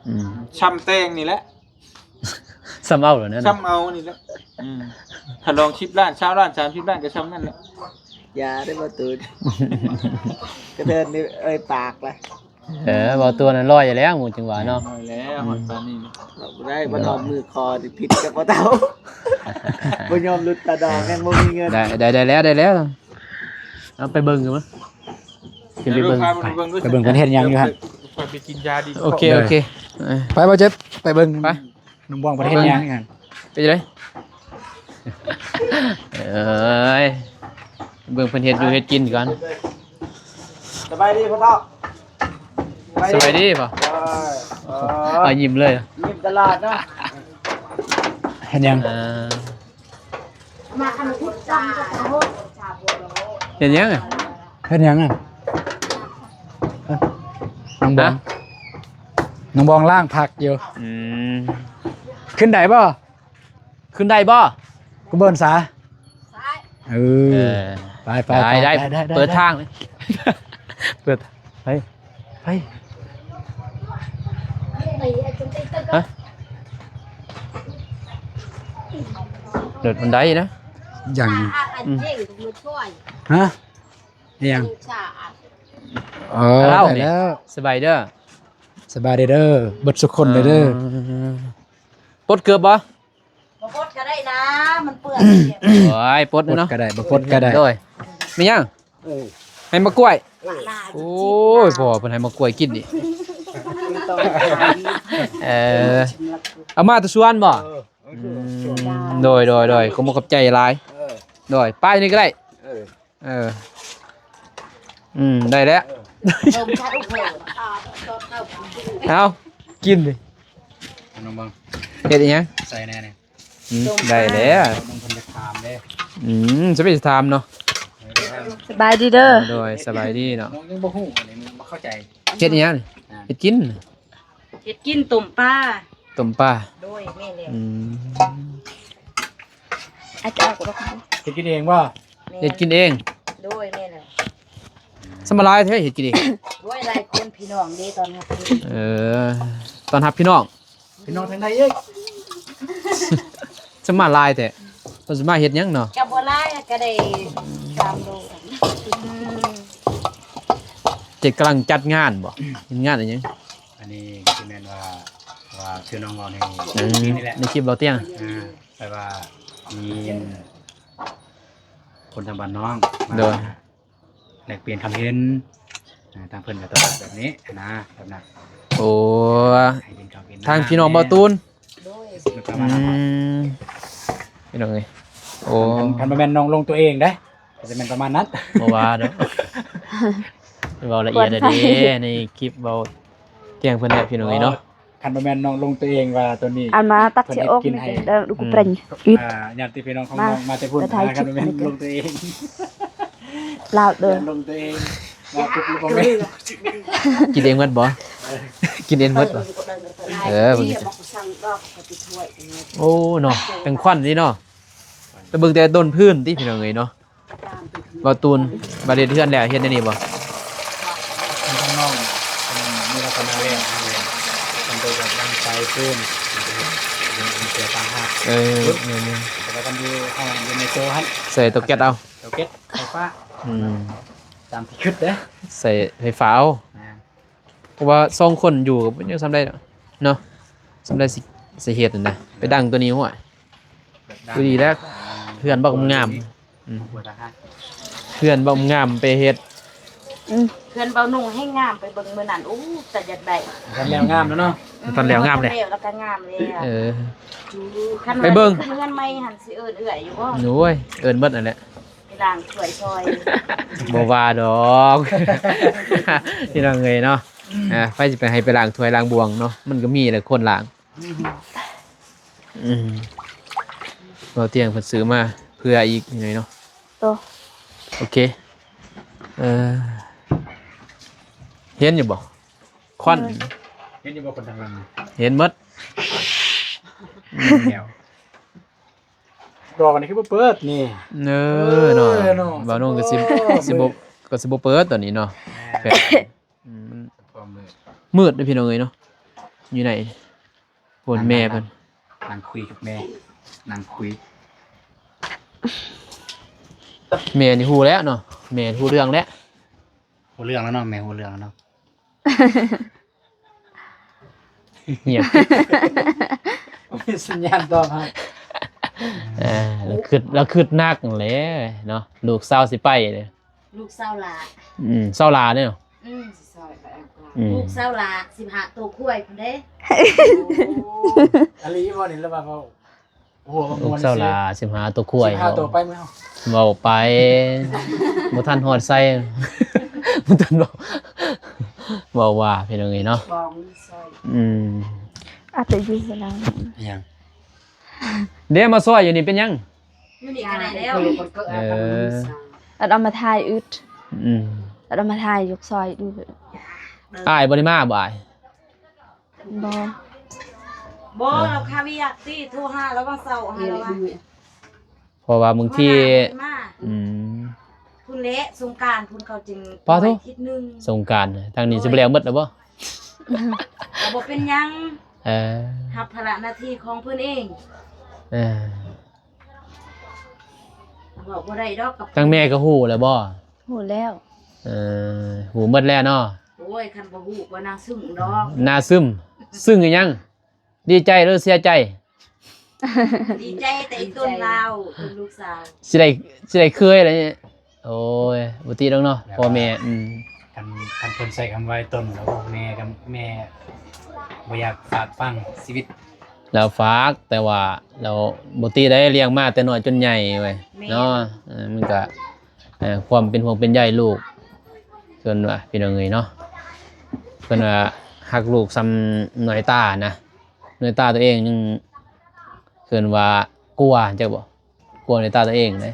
ອືມ ຊ່ຳແຕ່ງນີ້ແຫຼະ ຊ່ຳເອົາແລ້ວນັ້ນ ຊ່ຳເອົານີ້ແຫຼະ. ອືມ ຖ້າລອງສິບລ້ານ ຊາວລ້ານ ສາມສິບລ້ານ ກໍຊ່ຳນັ້ນແຫຼະ. ຢ່າເດີບໍ່ຕູນ ກະເດີນນີ້ເອີ່ຍປາກລະ. ເອີ ບໍ່ຕູນນັ້ນລອຍຢູ່ແລ້ວ ໝູ່ຈຶ່ງວ່າເນາະ ລອຍແລ້ວ ອືມ ຮອດປານນີ້ນະ ເວົ້າບໍ່ໄດ້ ບໍ່ຮອດມືຄໍນີ້ຜິດກັບບໍ່ເຕົາ ບໍ່ຍອມຫຼຸດຕາດອງ ຍັງບໍ່ມີເງິນ. ໄດ້ ໄດ້ ໄດ້ແລ້ວ ໄດ້ແລ້ວ ເອົາໄປເບິ່ງກັນມາ ຂຶ້ນໄປເບິ່ງ ໄປເບິ່ງເພິ່ນເຮັດຫຍັງຢູ່ຫັ້ນ. ຂ້ອຍໄປກິນຢາດີ. ໂອເຄ ໂອເຄ ໄປ ບໍ່ເຈັບ ໄປເບິ່ງ ໄປ ໜຸ່ມບອງເພິ່ນເຮັດຫຍັງຫັ້ນ ເປັນຈັ່ງໃດ? ເອີຍ ເບິ່ງເພິ່ນເຮັດຢູ່ເຮັດກິນກ່ອນ. ສະບາຍດີພໍ່ເຖົ້າ. ສະບາຍດີພໍ່. ເອີ ເອີ ຍິ້ມເລີຍ ຍິ້ມຕະຫຼອດເນາະ. ເຮັດຫຍັງ? ເອີ ມາອັນພຸດຈັງກໍຕາໂຫດ. ເຮັດຫຍັງ? ເຮັດຫຍັງ? ນ້ອງບອງ ຮະ? ນ້ອງບອງລ້າງຜັກຢູ່. ອືມ ຂຶ້ນໄດ້ບໍ່? ຂຶ້ນໄດ້ບໍ່? ກູເບີນສາ. ເອີ ເອີ ໄປ ໄປ ໄດ້ ໄດ້ ໄດ້ ໄດ້ ເປີດທາງເລີຍ ເປີດ ໄປ ໄປ ຮະ? ໂດດບັນໄດນະ ຍັງ ອືມ ຮະ? ອີຫຍັງ? ເອີ ໄດ້ແລ້ວ ສະບາຍເດີ ສະບາຍດີເດີ ເບິດສຸຄົນເດີ. ເອີ ປົດເກີບບໍ່? ບໍ່ປົດກໍໄດ້ນະ ມັນເປື້ອນ. ໂອ້ຍ ປົດເນາະ ປົດກໍໄດ້ ບໍ່ປົດກໍໄດ້. ໂດຍ ແມ່ນຫຍັງ? ເອີ ໃຫ້ໝາກກ້ວຍ. ເອີ ໂອ້ຍ ພໍ່ເພິ່ນໃຫ້ໝາກກ້ວຍກິນນີ້. ເອີ ເອົາມາແຕ່ສວນບໍ່? ເອີ ອືມ ໂດຍ ໂດຍ ໂດຍ ຂໍຂອບໃຈຫຼາຍ. ເອີ ໂດຍ ປ້າຢູ່ນີ້ກໍໄດ້. ເອີ ເອີ ອືມ ໄດ້ແລ້ວ. ເອີ ເອົາ ກິນດິ ນ້ອງເບິ່ງ ເຮັດອີຫຍັງ? ໃສ່ແດ່ນີ້. ອືມ ໄດ້ແລ້ວ ເບິ່ງເພິ່ນຈະຖາມເດ້. ອືມ ຈະໄປຖາມເນາະ. ເອີ ສະບາຍດີເດີ. ໂດຍ ສະບາຍດີເນາະ. ນ້ອງຍັງບໍ່ຮູ້ ອັນນີ້ບໍ່ເຂົ້າໃຈ. ເຮັດອີຫຍັງ? ອ່າ ເຮັດກິນ. ເຮັດກິນ ຕົ້ມປາ. ຕົ້ມປາ. ໂດຍ ແມ່ນແລ້ວ. ອືມ ອາຈານກໍ ເຮັດກິນເອງບໍ່? ແມ່ນ ເຮັດກິນເອງ. ໂດຍ ແມ່ນແລ້ວ. ສະມາຫຼາຍແທ້ເຮັດກິນເອງ. ໂດຍ ຫຼາຍຄົນ ພີ່ນ້ອງເດ້ ຕ້ອນຮັບ. ເອີ ຕ້ອນຮັບພີ່ນ້ອງ. ພີ່ນ້ອງທາງໃດອີກ? ສະມາຫຼາຍແທ້ ເພິ່ນສະມາເຮັດຫຍັງເນາະ? ກໍບໍ່ຫຼາຍ ກໍໄດ້ສາມໂລ. ອືມ ເຈັດກຳລັງຈັດງານບໍ່? ເຮັດງານອີຫຍັງ? ອັນນີ້ຊິແມ່ນວ່າ ວ່າຊື່ນ້ອງເວົ້າໃນ ເອີ ນີ້ແຫຼະ ໃນຄລິບເວົ້າຕຽງ. ອ່າ ແປວ່າ ມີຄົນທາງບ້ານນ້ອງມາ ໂດຍ ແລກປ່ຽນຄຳເຫັນ ອ່າ ທາງເພິ່ນກໍຕອບແບບນີ້ນະ ແບບນັ້ນ. ໂອ້ ໃຫ້ເປັນຄຳເຫັນ ທາງພີ່ນ້ອງບ່າວຕູນ ໂດຍ ມັນປະມານນັ້ນ ອືມ ພີ່ນ້ອງເອີຍ ໂອ້ ຄັນ ຄັນບໍ່ແມ່ນນ້ອງລົງຕົວເອງເດ້ ກໍຈະແມ່ນປະມານນັ້ນ ບໍ່ວ່າດອກ ເວົ້າລະອຽດແດ່ເດ້ ໃນຄລິບເວົ້າແຈ້ງເພິ່ນແຫຼະ ພີ່ນ້ອງເອີຍເນາະ. ຄັນບໍ່ແມ່ນນ້ອງລົງຕົວເອງວ່າຕົວນີ້ ອັນມາຕັດເຊອອກ ເພິ່ນເຮັດກິນໃຫ້ ນີ້ເດີ ລູກ ອືມ ເປັນ ອ່າ ຍາດຕິພີ່ນ້ອງຂອງນ້ອງມາແຕ່ພຸ້ນ ມາແຕ່ໄທ ນະ ຄັນບໍ່ແມ່ນລົງຕົວເອງ ລາວເດີ ລົງຕົວເອງ ວ່າປຸບລົງໄປ ກິນເອງໝົດບໍ່? ເອີ ກິນເອງໝົດບໍ່? ເອີ ເບິ່ງ ໂອ້ ເນາະ ເປັນຄວັນນີ້ເນາະ ແຕ່ເບິ່ງແຕ່ຕົ້ນພື້ນຕິ ພີ່ນ້ອງເອີຍເນາະ. ບ່າວຕູນ ບາດເຮັດເຮືອນແລ້ວ ເຮັດແນວນີ້ບໍ່? ທາງນ້ອງ ເພິ່ນມີລັກສະນະແລ້ວ ເຮັດແລ້ວ ເພິ່ນກໍຈະຕັ້ງໃຈເພີ່ມ ເພິ່ນຈະເຮັດເປັນເສືອຕ່າງຫາກ ເອີ ແມ່ນໆ ແຕ່ວ່າຄັນຢູ່ ເຮົາຢູ່ໃນໂຕຫັ້ນ ໃສ່ເຕົາແກັສເອົາ ເຕົາແກັສໄຟຟ້າ ອືມ ຕາມທີ່ຄິດເດ້ ໃສ່ໄຟຟ້າເອົາ ແມ່ນ. ເພາະວ່າສອງຄົນຢູ່ກໍຍັງສ່ຳໃດດອກເນາະ ສ່ຳໃດຊິ ຊິເຮັດຫັ້ນນະ ໄປດັງຕົວນີ້ ໂອ້ຍ ແບບນັ້ນ ພໍດີແລ້ວ ເຮືອນບັກງາມ ອືມ ເຮືອນບັກງາມໄປເຮັດ ອືມ ເຮືອນບ່າວນຸ່ງແຮ່ງງາມ ໄປເບິ່ງມື້ນັ້ນ ໂອ້ ຕາຢາກໄດ້ ຄັນແລ້ວງາມແລ້ວເນາະ ອືມ ຄັນແລ້ວງາມແລ້ວ ຄັນແລ້ວກໍງາມແລ້ວ ເອີ ຄັນ ໄປເບິ່ງ ເຮືອນໃໝ່ຫັ້ນຊິເອີ້ນເອື້ອຍຢູ່ບໍ່? ໂອ້ຍ ເອີ້ນເບິດນັ້ນແຫຼະ ໄປລ້າງຖ້ວຍຊ່ອຍ ບໍ່ວ່າດອກ ພີ່ນ້ອງເອີຍເນາະ ອ່າ ໃຜຊິໄປໃຫ້ໄປລ້າງຖ້ວຍລ້າງບ່ວງເນາະ ມັນກໍມີແຫຼະຄົນລ້າງ ອືມ ບໍ່ຕຽງເພິ່ນຊື້ມາເພື່ອອີກໜ້ອຍເນາະ ໂຕ ໂອເຄ ເອີ ເຫັນຢູ່ບໍ່? ຄວັນ ເອີ ເຫັນຢູ່ບໍ່ຄົນທາງຫຼັງ? ເຫັນໝົດ ແລ້ວ ດອກອັນນີ້ຄືບໍ່ເປີດນີ້ ເອີ ເນາະ ເອີ ເນາະ ບ່າວນຸ່ງກໍຊິ ໂອ້ ຊິບໍ່ ກໍຊິບໍ່ເປີດຕອນນີ້ເນາະ ແມ່ນ ອືມ ມັນມືດເດ້ພີ່ນ້ອງເອີຍເນາະ ຢູ່ໃນ ໂພດແມ່ເພິ່ນ ນັ່ງຄຸຍກັບແມ່ ນັ່ງຄຸຍ ແມ່ນີ້ຮູ້ແລ້ວເນາະ ແມ່ຮູ້ເລື່ອງແລ້ວ ຮູ້ເລື່ອງແລ້ວເນາະ ແມ່ຮູ້ເລື່ອງແລ້ວເນາະ. ງຽບ ບໍ່ມີສັນຍານຕອບຮັບ ເອີ ລາວຄິດ ລາວຄິດໜັກແຫຼະເນາະ ລູກສາວຊິໄປເດ້ ລູກສາວຫຼ້າ ອືມ ສາວຫຼ້າເດ້ເນາະ ອືມ ອືມ ລູກສາວຫຼ້າ ສິບຫ້າໂຕຄວາຍພຸ້ນເດ້ ໂອ້ ອີ່ຫຼີບໍ່ນີ້ ຫຼືວ່າເວົ້າ ໂອ້ໂຫ ລູກສາວຫຼ້າ ສິບຫ້າໂຕຄວາຍ ສິບຫ້າໂຕໄປມື້ເຮົາ ເວົ້າໄປ ບໍ່ທັນຮອດໃສ ບໍ່ທັນເວົ້າ ເວົ້າວ່າ ພີ່ນ້ອງເອີຍເນາະ ອືມ ອາດຈະຢູ່ນຳ ຫຍັງ ເດ້ມາຊ່ອຍຢູ່ນີ້ເປັນຫຍັງ? ຢູ່ນີ້ກໍໄດ້ແລ້ວ ເອີ ອັນເອົາມາຖ່າຍອຶດ ອືມ ອັນເອົາມາຖ່າຍຍົກຊ່ອຍດູ ອ້າຍບໍ່ໄດ້ມາບໍ່ອ້າຍ? ບໍ່ ບໍ່ ເອີ ລາວຄາວຽກຕິ ໂທຫາລາວວ່າເຊົ້າຫັ້ນລາວວ່າ ເພາະວ່າບາງທີ ອືມ ພຸ້ນແຫຼະ ສົງການພຸ້ນເຂົາຈຶ່ງ ປາໂທ ໄວ້ທິດໜຶ່ງ ສົງການທາງນີ້ ໂດຍ ຊິບໍ່ແລ້ວໝົດແລ້ວບໍ່? ກໍບໍ່ເປັນຫຍັງ ເອີ ຮັບພາລະໜ້າທີ່ຂອງເພິ່ນເອງ ເອີ ເວົ້າບໍ່ໄດ້ດອກກັບ ທາງແມ່ກໍຮູ້ແລ້ວບໍ່? ຮູ້ແລ້ວ ເອີ ຮູ້ໝົດແລ້ວເນາະ ໂອ້ຍ ຄັນບໍ່ຮູ້ກໍໜ້າຊຶ້ງດອກ ໜ້າຊຶ້ງ ຊຶ້ງອີ່ຫຍັງ? ດີໃຈຫຼືເສຍໃຈ? ດີໃຈແຕ່ອີຕົນລາວ ຕົນລູກສາວ ຊິໄດ້ ຊິໄດ້ເຄີຍແລ້ວນີ້ ໂອ້ຍ ບໍ່ຕິດອກເນາະ ແບບວ່າ ພໍ່ແມ່ ອືມ ຄັນ ຄັນເພິ່ນໃຊ້ຄຳວ່າອີຕົນ ແລ້ວແມ່ກໍ ແມ່ບໍ່ຢາກຝາກຝັງຊີວິດ ລາວຝາກ ແຕ່ວ່າລາວບໍ່ຕິໄດ້ ລ້ຽງມາແຕ່ນ້ອຍຈົນໃຫຍ່ເວີຍ ແມ່ນ ເນາະ ເອີ ມັນກໍ ເອີ ຄວາມເປັນຫ່ວງເປັນໃຍລູກ ເພິ່ນວ່າ ພີ່ນ້ອງເອີຍເນາະ ເພິ່ນວ່າຮັກລູກສ່ຳໜ້ອຍຕານະ ໜ້ອຍຕາຕົວເອງຍັງ ເອີ້ນວ່າກົວ ເຈົ້າບໍ່ ກົວໃນຕາຕົວເອງເດ້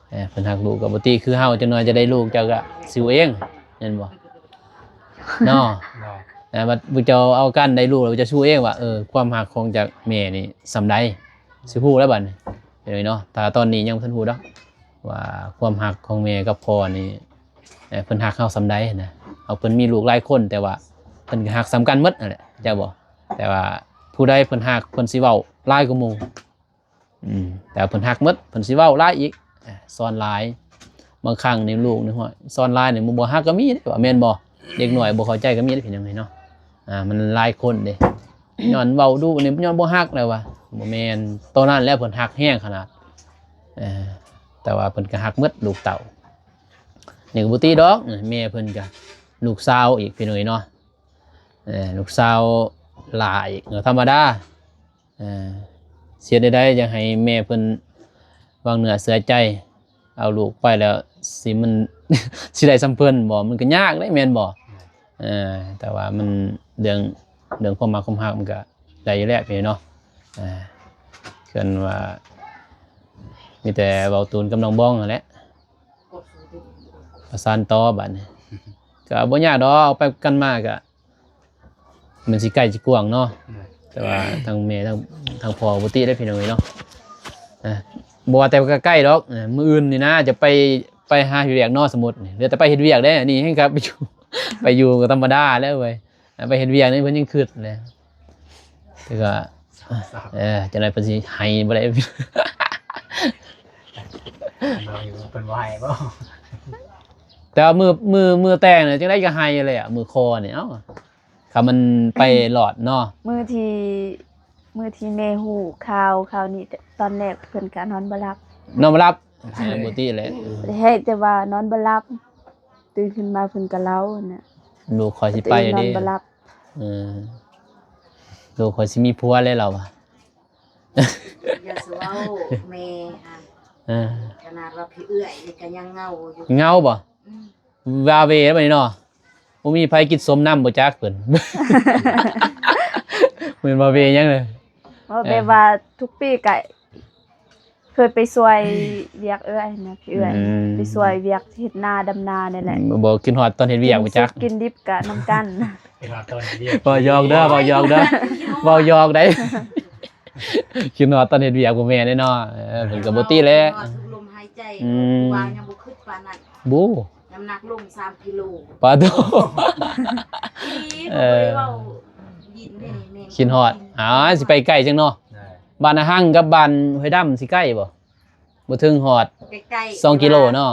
ເອີ ເພິ່ນຮັກລູກກໍບໍ່ຕິຄືເຮົາ ຈັກໜ້ອຍຈະໄດ້ລູກເຈົ້າກໍຊິຮູ້ເອງ ແມ່ນບໍ່ ເນາະ ເນາະ ແຕ່ວ່າເຈົ້າເອົາກັນໄດ້ລູກແລ້ວ ເຈົ້າຊິຮູ້ເອງວ່າ ເອີ ຄວາມຮັກຂອງຈາກແມ່ນີ້ສ່ຳໃດ ຊິຮູ້ແລ້ວບັດນີ້ ເຫັນເນາະ ຖ້າຕອນນີ້ຍັງບໍ່ທັນຮູ້ດອກວ່າຄວາມຮັກຂອງແມ່ກັບພໍ່ນີ້ ເອີ ເພິ່ນຮັກເຮົາສ່ຳໃດນະ ເຮົາ ເພິ່ນມີລູກຫຼາຍຄົນ ແຕ່ວ່າເພິ່ນກໍຮັກສ່ຳກັນໝົດຫັ້ນແຫຼະ ເຈົ້າບໍ່ ແຕ່ວ່າຜູ້ໃດເພິ່ນຮັກ ເພິ່ນຊິເວົ້າຫຼາຍກວ່າໝູ່ ອືມ ແຕ່ວ່າເພິ່ນຮັກໝົດ ເພິ່ນຊິເວົ້າຫຼາຍອີກ ສອນຫຼາຍ ບາງຄັ້ງນີ້ລູກນີ້ ໂຫຍ ສອນຫຼາຍນີ້ ໝູ່ບໍ່ຮັກກໍມີເດ້ ວ່າແມ່ນບໍ່ ເດັກນ້ອຍບໍ່ເຂົ້າໃຈກໍມີເດ້ ເປັນຫຍັງນີ້ເນາະ ອ່າ ມັນຫຼາຍຄົນເດ້ ຍ້ອນເວົ້າດຸນີ້ ຍ້ອນບໍ່ຮັກແລ້ວວ່າ ບໍ່ແມ່ນ ຕອນນັ້ນແຫຼະເພິ່ນຮັກແຮງຂະໜາດ ເອີ ແຕ່ວ່າເພິ່ນກໍຮັກໝົດລູກເຕົ້າ ນີ້ກໍບໍ່ຕິດອກ ແມ່ເພິ່ນກໍລູກສາວອີກ ພີ່ນ້ອງເອີຍເນາະ ເອີ ລູກສາວຫຼ້າອີກ ກໍທຳມະດາ ເອີ ເຮັດແນວໃດຢາກໃຫ້ແມ່ເພິ່ນວາງເນື້ອເຊື່ອໃຈ ເອົາລູກໄປແລ້ວ ຊິມັນ ຊິໄດ້ສ່ຳເພິ່ນບໍ່? ມັນກໍຍາກເດ້ ແມ່ນບໍ່? ເອີ ແຕ່ວ່າມັນເລື່ອງ ເລື່ອງຄວາມມັກຄວາມຮັກມັນກໍໄດ້ຢູ່ແລ້ວພີ່ນ້ອງເນາະ ເອີ ເອີ້ນວ່າ ມີແຕ່ເວົ້າຕູນກັບນ້ອງບອງຫັ້ນແຫຼະ ປະສານຕໍ່ບາດນີ້ ກໍບໍ່ຍາກດອກ ເອົາໄປກັນມາກໍ ມັນຊິໃກ້ຊິກວ້າງເນາະ ແມ່ນ ແຕ່ວ່າທາງແມ່ ທາງ ທາງພໍ່ບໍ່ຕິໄດ້ພີ່ນ້ອງເອີຍເນາະ ອ່າ ບໍ່ວ່າແຕ່ໃກ້ໆດອກ ມື້ອື່ນນີ້ນະ ຈະໄປ ໄປຫາເຮັດວຽກເນາະ ສົມມຸດນີ້ ເຫຼືອແຕ່ໄປເຮັດວຽກເດ້ ອັນນີ້ແຮ່ງກັບໄປຢູ່ ໄປຢູ່ກໍທຳມະດາແລ້ວເວີຍ ໄປເຮັດວຽກນີ້ເພິ່ນຍັງຄຶດແຫຼະ ແຕ່ກໍ ເອີ ຈັ່ງໃດເພິ່ນຊິໃຫ້ບໍ່ໄດ້ ເພິ່ນບໍ່ໃຫ້ບໍ່? ແຕ່ວ່າມື້ ມື້ ມື້ແຕ່ງນີ້ ຈັ່ງໃດກໍໃຫ້ແຫຼະ ມື້ຂໍນີ້ ເອົ້າ ຄັນມັນໄປລອດເນາະ ມື້ທີ່ ມື້ທີ່ແມ່ຮູ້ຂ່າວ ຂ່າວນີ້ ຕອນແລກເພິ່ນກໍນອນບໍ່ຫຼັບ ນອນບໍ່ຫຼັບ ເອີ ບໍ່ຕິແຫຼະ ໃຫ້ແຕ່ວ່ານອນບໍ່ຫຼັບ ຕື່ນຂຶ້ນມາເພິ່ນກໍເລົ່າຫັ້ນນະ ລູກຂ້ອຍຊິໄປແລ້ວເດ້ ນອນບໍ່ຫຼັບ ເອີ ລູກຂ້ອຍຊິມີຜົວແລ້ວ ລາວວ່າ ຢ່າຊິເວົ້າແມ່ຫັ້ນ ເອີ ຂະໜາດວ່າພີ່ເອື້ອຍນີ້ກໍຍັງເຫງົາຢູ່ ເຫງົາບໍ່? ອືມ ວາເວແລ້ວບັດນີ້ເນາະ ບໍ່ມີໃຜກິນສົ້ມນຳບໍ່ຈັກເພິ່ນ ແມ່ນວາເວຫຍັງເລີຍ ເວົ້າແບບວ່າທຸກປີກະເຄີຍໄປຊ່ວຍວຽກເອື້ອຍນະ ເອື້ອຍ ອືມ ໄປຊ່ວຍວຽກເຮັດນາດຳນານີ້ແຫຼະ ບໍ່ ບໍ່ ຄິດຮອດຕອນເຮັດວຽກບໍ່ຈັກ ກິນສຸກກິນດິບກະນຳກັນ ເວົ້າຢອກເດີ ເວົ້າຢອກເດີ ເວົ້າຢອກໄດ໋ ຄິດຮອດຕອນເຮັດວຽກບໍ່ແມ່ນເດ້ເນາະ ເອີ ເພິ່ນກໍບໍ່ຕິແຫຼະ ອືມ ວ່າຍັງບໍ່ຄຶດປານນັ້ນ ບໍ່ ນ້ຳໜັກລົງສາມກິໂລ ປາໂທ ອີ່ຫຼີ ເອີ ບໍ່ໄດ້ເວົ້າຫຼິ້ນເດ້ນີ້ແມ່ນ ຄິດຮອດ ອ່າ ຊິໄປໃກ້ຈັ່ງເນາະ ບ້ານນາຮັງກັບບ້ານຫ້ວຍດຳຊິໃກ້ບໍ່? ບໍ່ເຖິງຮອດ ໃກ້ໆ ສອງກິໂລເນາະ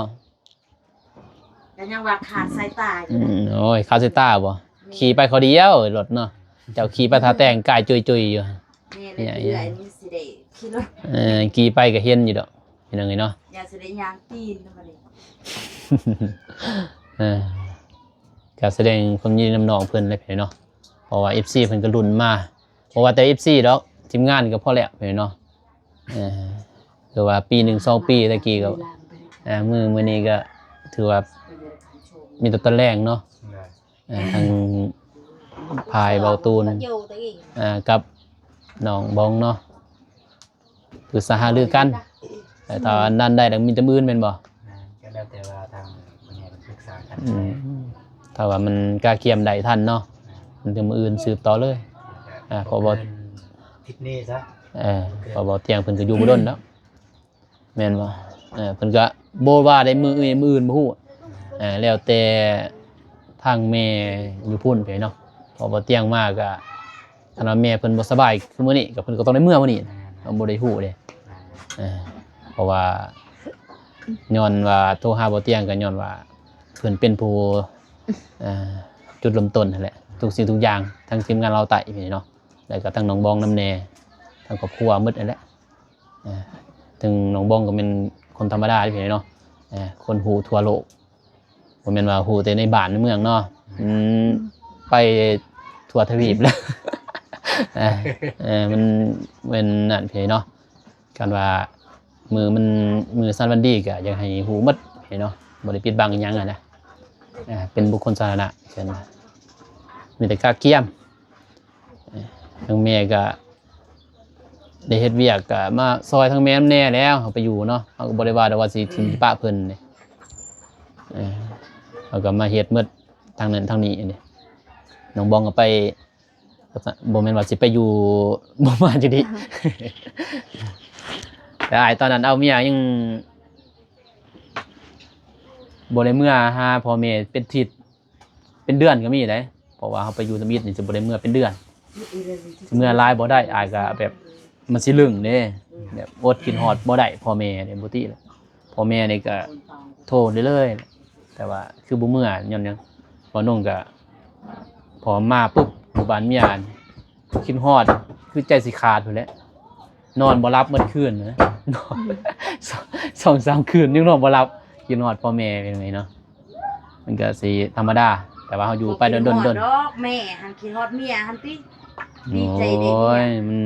ກໍຍັງວ່າຂາດສາຍຕາຢູ່ ອືມ ໂອ້ຍ ຂາດສາຍຕາບໍ່? ແມ່ນ ຂີ່ໄປຄົນດຽວລົດເນາະ ເຈົ້າຂີ່ໄປທ່າແຕ່ງກາຍຈຸຍໆຢູ່ ແມ່ນແຫຼະ ເອື້ອຍນີ້ຊິໄດ້ຂີ່ລົດ ເອີ ຂີ່ໄປກໍເຫັນຢູ່ດອກ ພີ່ນ້ອງເອີຍເນາະ ຢ່າຊິໄດ້ຍ່າງຕີນນຳບັດນີ້ ເອີ ກໍສະແດງຄວາມຍິນດີນຳນ້ອງເພິ່ນແຫຼະພີ່ນ້ອງເນາະ ເພາະວ່າເອັຟຊີເພິ່ນກໍລຸ້ນມາ ບໍ່ວ່າແຕ່ເອັຟຊີດອກ ທີມງານກໍພໍແລ້ວພີ່ນ້ອງເນາະ ເອີ ຄືວ່າປີໜຶ່ງສອງປີແຕ່ກີ້ກໍ ອ່າ ມື້ ມື້ນີ້ກໍຖືວ່າມີແຕ່ຕອນແລງເນາະ ເອີ ທາງຝ່າຍເບົາຕູນ ເອີ ກັບນ້ອງບອງເນາະ ປຶກສາຫາລືກັນ ແຕ່ຖ້າອັນນັ້ນໄດ້ແລ້ວມີແຕ່ມື້ອື່ນແມ່ນບໍ່? ແມ່ນ ກໍແລ້ວແຕ່ວ່າທາງຜູ້ໃຫຍ່ເພິ່ນປຶກສາກັນ ອືມ ຖ້າວ່າມັນກະກຽມໄດ້ທັນເນາະ ແມ່ນ ມັນແຕ່ມື້ອື່ນສືບຕໍ່ເລີຍ ອ່າ ເພາະວ່າ ເພິ່ນທິດນີ້ຊະ ເອີ ເພາະວ່າຕຽງເພິ່ນກໍຢູ່ບໍ່ດົນແລ້ວ ແມ່ນບໍ່? ເອີ ເພິ່ນກໍບໍ່ວ່າໄດ້ມື້ອື່ນ ມື້ອື່ນບໍ່ຮູ້ ເອີ ແລ້ວແຕ່ທາງແມ່ຢູ່ພຸ້ນໄປເນາະ ເພາະວ່າຕຽງມາກໍ ຄັນວ່າແມ່ເພິ່ນບໍ່ສະບາຍຄືມື້ນີ້ ກໍເພິ່ນກໍຕ້ອງໄດ້ເມືອມື້ນີ້ ແມ່ນໆ ເຮົາບໍ່ໄດ້ຮູ້ເດ້ ແມ່ນໆ ເອີ ເພາະວ່າຍ້ອນວ່າໂທຫາບໍ່ຕຽງ ກໍຍ້ອນວ່າເພິ່ນເປັນຜູ້ ເອີ ຈຸດເລີ່ມຕົ້ນຫັ້ນແຫຼະ ທຸກສິ່ງທຸກຢ່າງ ທັງທີມງານລາວໃຕ້ນີ້ເນາະ ແລ້ວກໍທັງນ້ອງບອງນຳແດ່ ທັງຄອບຄົວໝົດຫັ້ນແຫຼະ ເອີ ເຖິງນ້ອງບອງກໍແມ່ນຄົນທຳມະດາເດ້ພີ່ນ້ອງເນາະ ເອີ ຄົນຮູ້ທົ່ວໂລກ ບໍ່ແມ່ນວ່າຮູ້ແຕ່ໃນບ້ານໃນເມືອງເນາະ ມັນໄປທົ່ວທະວີບແລ້ວ ເອີ ເອີ ມັນແມ່ນນັ້ນພີ່ເນາະ ຄັນວ່າມື້ມັນ ມື້ສັນວັນດີກໍຢາກໃຫ້ຮູ້ໝົດພີ່ເນາະ ບໍ່ໄດ້ປິດບັງອີ່ຫຍັງຫັ້ນນະ ເອີ ເປັນບຸກຄົນສາທາລະນະ ມີແຕ່ກະກຽມ ທາງແມ່ກໍໄດ້ເຮັດວຽກ ກໍມາຊ່ອຍທາງແມ່ນຳແດ່ແລ້ວ ເຮົາໄປຢູ່ເນາະ ເຮົາກໍບໍ່ໄດ້ວ່າດອກວ່າຊິຖິ້ມຊິປະເພິ່ນເດ້ ເອີ ເຮົາກໍມາເຮັດໝົດທາງນັ້ນທາງນີ້ເດ້ ນ້ອງບອງກໍໄປ ບໍ່ແມ່ນວ່າຊິໄປຢູ່ ບໍ່ມາຢູ່ດີ ແຕ່ອ້າຍຕອນນັ້ນເອົາເມຍຍັງບໍ່ໄດ້ເມືອຫາພໍ່ແມ່ເປັນທິດ ເປັນເດືອນກໍມີເດ້ ເພາະວ່າເຮົາໄປຢູ່ທຳອິດນີ້ຈະບໍ່ໄດ້ເມືອເປັນເດືອນ ຊິເມືອຫຼາຍບໍ່ໄດ້ ອ້າຍກໍແບບມັນຊິລຶ້ງເດ້ ແບບອົດຄິດຮອດບໍ່ໄດ້ພໍ່ແມ່ເດ້ ບໍ່ຕິລະ ພໍ່ແມ່ນີ້ກໍໂທເລື້ອຍໆ ແຕ່ວ່າຄືບໍ່ເມືອ ຍ້ອນຫຍັງ ເວົ້າໜຸ່ງກໍ ພໍມາປຶບ ຢູ່ບ້ານເມຍ ຄິດຮອດ ຄືໃຈຊິຂາດພຸ້ນແຫຼະ ນອນບໍ່ຫຼັບໝົດຄືນນະ ສອງສາມຄືນຍັງນອນບໍ່ຫຼັບ ຄິດຮອດພໍ່ແມ່ເປັນຈັ່ງໃດເນາະ. ມັນກໍຊິທຳມະດາ ແຕ່ວ່າເຮົາຢູ່ໄປດົນໆ ບໍ່ຄິດຮອດດອກ ແມ່ຫັ້ນຄິດຮອດເມຍຫັ້ນຕິ ດີໃຈເດ້ ໂອ້ຍ ເມຍ ມັນ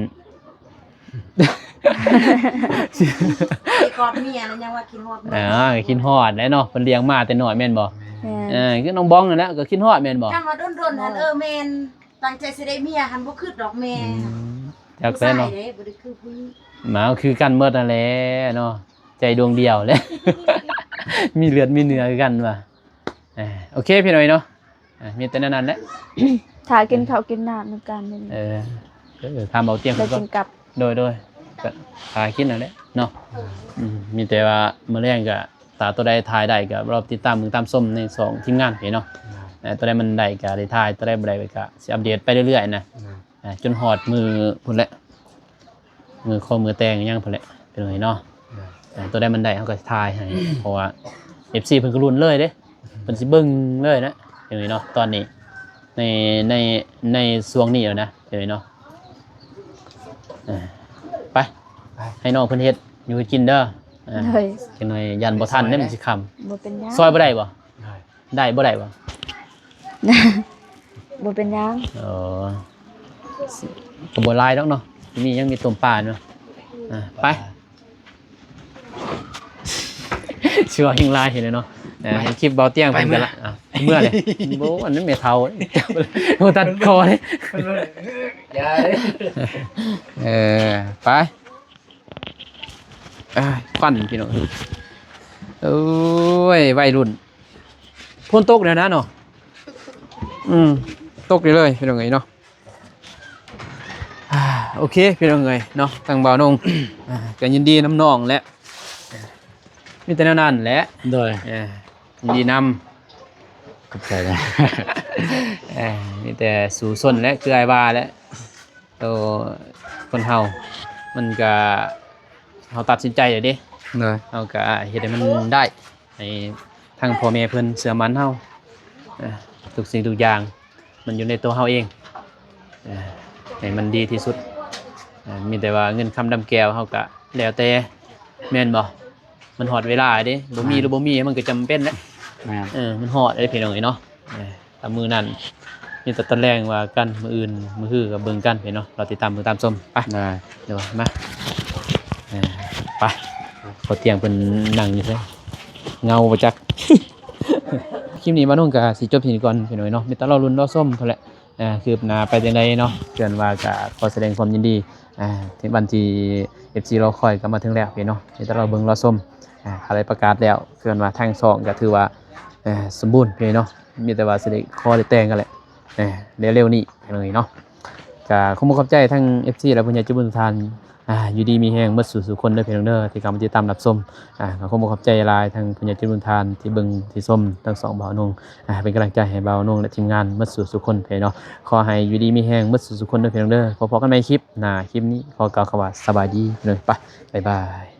ໄປກອດເມຍແລ້ວຍັງວ່າຄິດຮອດເມຍ ອ່າ ຄິດຮອດແຫຼະເນາະ ເພິ່ນລ້ຽງມາແຕ່ນ້ອຍແມ່ນບໍ່? ແມ່ນ ເອີ ຄືນ້ອງບອງນັ້ນແຫຼະ ກໍຄິດຮອດແມ່ນບໍ່? ຄັນວ່າດົນໆຫັ້ນ ເອີ ແມ່ນ ຕັ້ງໃຈຊິໄດ້ເມຍຫັ້ນ ບໍ່ຄິດດອກແມ່ ອືມ ຈັກແຫຼະເນາະ ຜູ້ຊາຍເດ້ ບໍ່ໄດ້ຄືຜູ້ຍິງ ມາຄືກັນໝົດຫັ້ນແຫຼະເນາະ ໃຈດວງດຽວແຫຼະ ມີເລືອດມີເນື້ອຄືກັນວ່າ. ເອີ ໂອເຄ ພີ່ນ້ອງເນາະ ເອີ ມີແຕ່ແນວນັ້ນແຫຼະ ຖ້າກິນເຂົ້າກິນນ້ຳນຳກັນນີ້ ເອີ ເອີ ຖາມເບົາຕຽງ ໄດ້ກິນກັບ ໂດຍ ໂດຍ ກໍຖ້າກິນນັ້ນແຫຼະເນາະ ອືມ ມີແຕ່ວ່າມື້ແລງກໍ ຖ້າຕົວໃດຖ່າຍໄດ້ກໍລໍຕິດຕາມເບິ່ງຕາມຊົມໃນຊ່ອງທີມງານເນາະ ເອີ ຕົວໃດມັນໄດ້ກໍໄດ້ຖ່າຍ ຕົວໃດບໍ່ໄດ້ກໍຊິອັບເດດໄປເລື້ອຍໆນະ ເອີ ຈົນຮອດມື້ພຸ້ນແຫຼະ ມື້ຂໍມື້ແຕ່ງຫຍັງພຸ້ນແຫຼະ ພີ່ນ້ອງເນາະ ເອີ ຕົວໃດມັນໄດ້ເຮົາກໍຖ່າຍໃຫ້ ເພາະວ່າເອັຟຊີເພິ່ນກໍລຸ້ນເລີຍເດ້ ເພິ່ນຊິເບິ່ງເລີຍນະ ພີ່ນ້ອງເນາະ ຕອນນີ້ ໃນ ໃນ ໃນຊ່ວງນີ້ແລ້ວນະ ພີ່ນ້ອງເນາະ ເອີ ໄປ ໄປ ໃຫ້ນ້ອງເພິ່ນເຮັດຢູ່ເຮັດກິນເດີ ເອີ ໂດຍ ຈັກໜ້ອຍຢ້ານບໍ່ທັນເດ້ ມັນຊິຄ່ຳ ບໍ່ເປັນຫຍັງ ຊ່ອຍບໍ່ໄດ້ບໍ່? ໄດ້ ໄດ້ບໍ່ໄດ້ບໍ່? ບໍ່ເປັນຫຍັງ ເອີ ກໍບໍ່ຫຼາຍດອກເນາະ ມີຫຍັງ ມີຕົ້ມປາເນາະ ອ່າ ໄປ ຊິວ່າແຮງຫຼາຍເຫັນເນາະ ເອີ ເຫັນຄລິບເບົາຕຽງເພິ່ນກໍລະ ອ່າ ເມື່ອເດ້ ໂອ້ ອັນນັ້ນແມ່ເຖົ້າ ໂອ້ ຕັດຄໍເດ້ ຢ່າເດ້ ເອີ ໄປ ອ່າ ຄວັນພີ່ນ້ອງ ໂອ້ຍ ໄວລຸ້ນ ຝົນຕົກແລ້ວນະເນາະ ອືມ ຕົກເລີຍພີ່ນ້ອງເອີຍເນາະ ອ່າ ໂອເຄ ພີ່ນ້ອງເອີຍເນາະ ທາງບ່າວນົງ ອ່າ ກໍຍິນດີນຳນ້ອງແຫຼະ ມີແຕ່ແນວນັ້ນແຫຼະ ໂດຍ ເອີ ຍິນດີນຳ ຂອບໃຈນະ ເອີ ມີແຕ່ສູ້ຊົນແຫຼະ ຄືອ້າຍວ່າແຫຼະ ໂຕຄົນເຮົາມັນກະ ເຮົາຕັດສິນໃຈແລ້ວເດ້ ໂດຍ ເຮົາກະເຮັດໃຫ້ມັນໄດ້ ໃຫ້ທາງພໍ່ແມ່ເພິ່ນເຊື່ອໝັ້ນເຮົາ ເອີ ທຸກສິ່ງທຸກຢ່າງມັນຢູ່ໃນຕົວເຮົາເອງ ເອີ ໃຫ້ມັນດີທີ່ສຸດ ເອີ ມີແຕ່ວ່າເງິນຄຳດຳແກ້ວເຮົາກະແລ້ວແຕ່ ແມ່ນບໍ່? ມັນຮອດເວລາເດ້ ບໍ່ມີ ແມ່ນ ຫຼືບໍ່ມີ ມັນກໍຈຳເປັນແຫຼະ ແມ່ນ ເອີ ມັນຮອດເດ້ພີ່ນ້ອງເອີຍເນາະ ເອີ ຕາມມື້ນັ້ນ ມີແຕ່ຕອນແລງວ່າກັນ ມື້ອື່ນ ມື້ຮືກໍເບິ່ງກັນເນາະ ລໍຕິດຕາມເບິ່ງຕາມຊົມ ໄປ ໄດ້ ເດີ ມາ ເອີ ໄປ ເຂົາຕຽງເພິ່ນນັ່ງຢູ່ໃສ ເງົາບໍ່ຈັກ ຄລິບນີ້ບ່າວນົງກໍຊິຈົບທີ່ນີ້ກ່ອນພີ່ນ້ອງເອີຍເນາະ ມີແຕ່ລໍລຸ້ນລໍຊົມພຸ້ນແຫຼະ ອ່າ ຄືບໜ້າໄປຈັ່ງໃດເນາະ ເພື່ອນວ່າກໍຂໍສະແດງຄວາມຍິນດີ ອ່າ ທີ່ວັນທີ່ເອັຟຊີລໍຄອຍກໍມາເຖິງແລ້ວພີ່ນ້ອງເນາະ ມີແຕ່ລໍເບິ່ງລໍຊົມ ອ່າ ຖ້າໄດ້ປະກາດແລ້ວ ເພື່ອນວ່າທາງຊ່ອງກໍຖືວ່າ ເອີ ສົມບູນພີ່ນ້ອງເນາະ ມີແຕ່ວ່າຊິໄດ້ຂໍໄດ້ແຕ່ງກັນແຫຼະ ເອີ ເລັວໆນີ້ພີ່ນ້ອງເນາະ ກໍຂໍຂອບໃຈທາງເອັຟຊີ ແລະ ຜູ້ໃຫຍ່ໃຈບຸນທຸກທ່ານ ອ່າ ຢູ່ດີມີແຮງໝົດສູ່ໆຄົນເດີພີ່ນ້ອງເດີ ທີ່ເຂົ້າມາຕິດຕາມຮັບຊົມ ອ່າ ກໍຂໍຂອບໃຈຫຼາຍທາງຜູ້ໃຫຍ່ໃຈບຸນທຸກທ່ານທີ່ເບິ່ງທີ່ຊົມທັງສອງບ່າວນົງ ອ່າ ເປັນກຳລັງໃຈໃຫ້ບ່າວນົງ ແລະ ທີມງານໝົດສູ່ໆຄົນເນາະ ຂໍໃຫ້ຢູ່ດີມີແຮງໝົດສູ່ໆຄົນເດີພີ່ນ້ອງເດີ ພໍ້ກັນໃໝ່ຄລິບໜ້າ ຄລິບນີ້ຂໍກ່າວຄຳວ່າສະບາຍດີເນາະ ໄປ ບາຍບາຍ.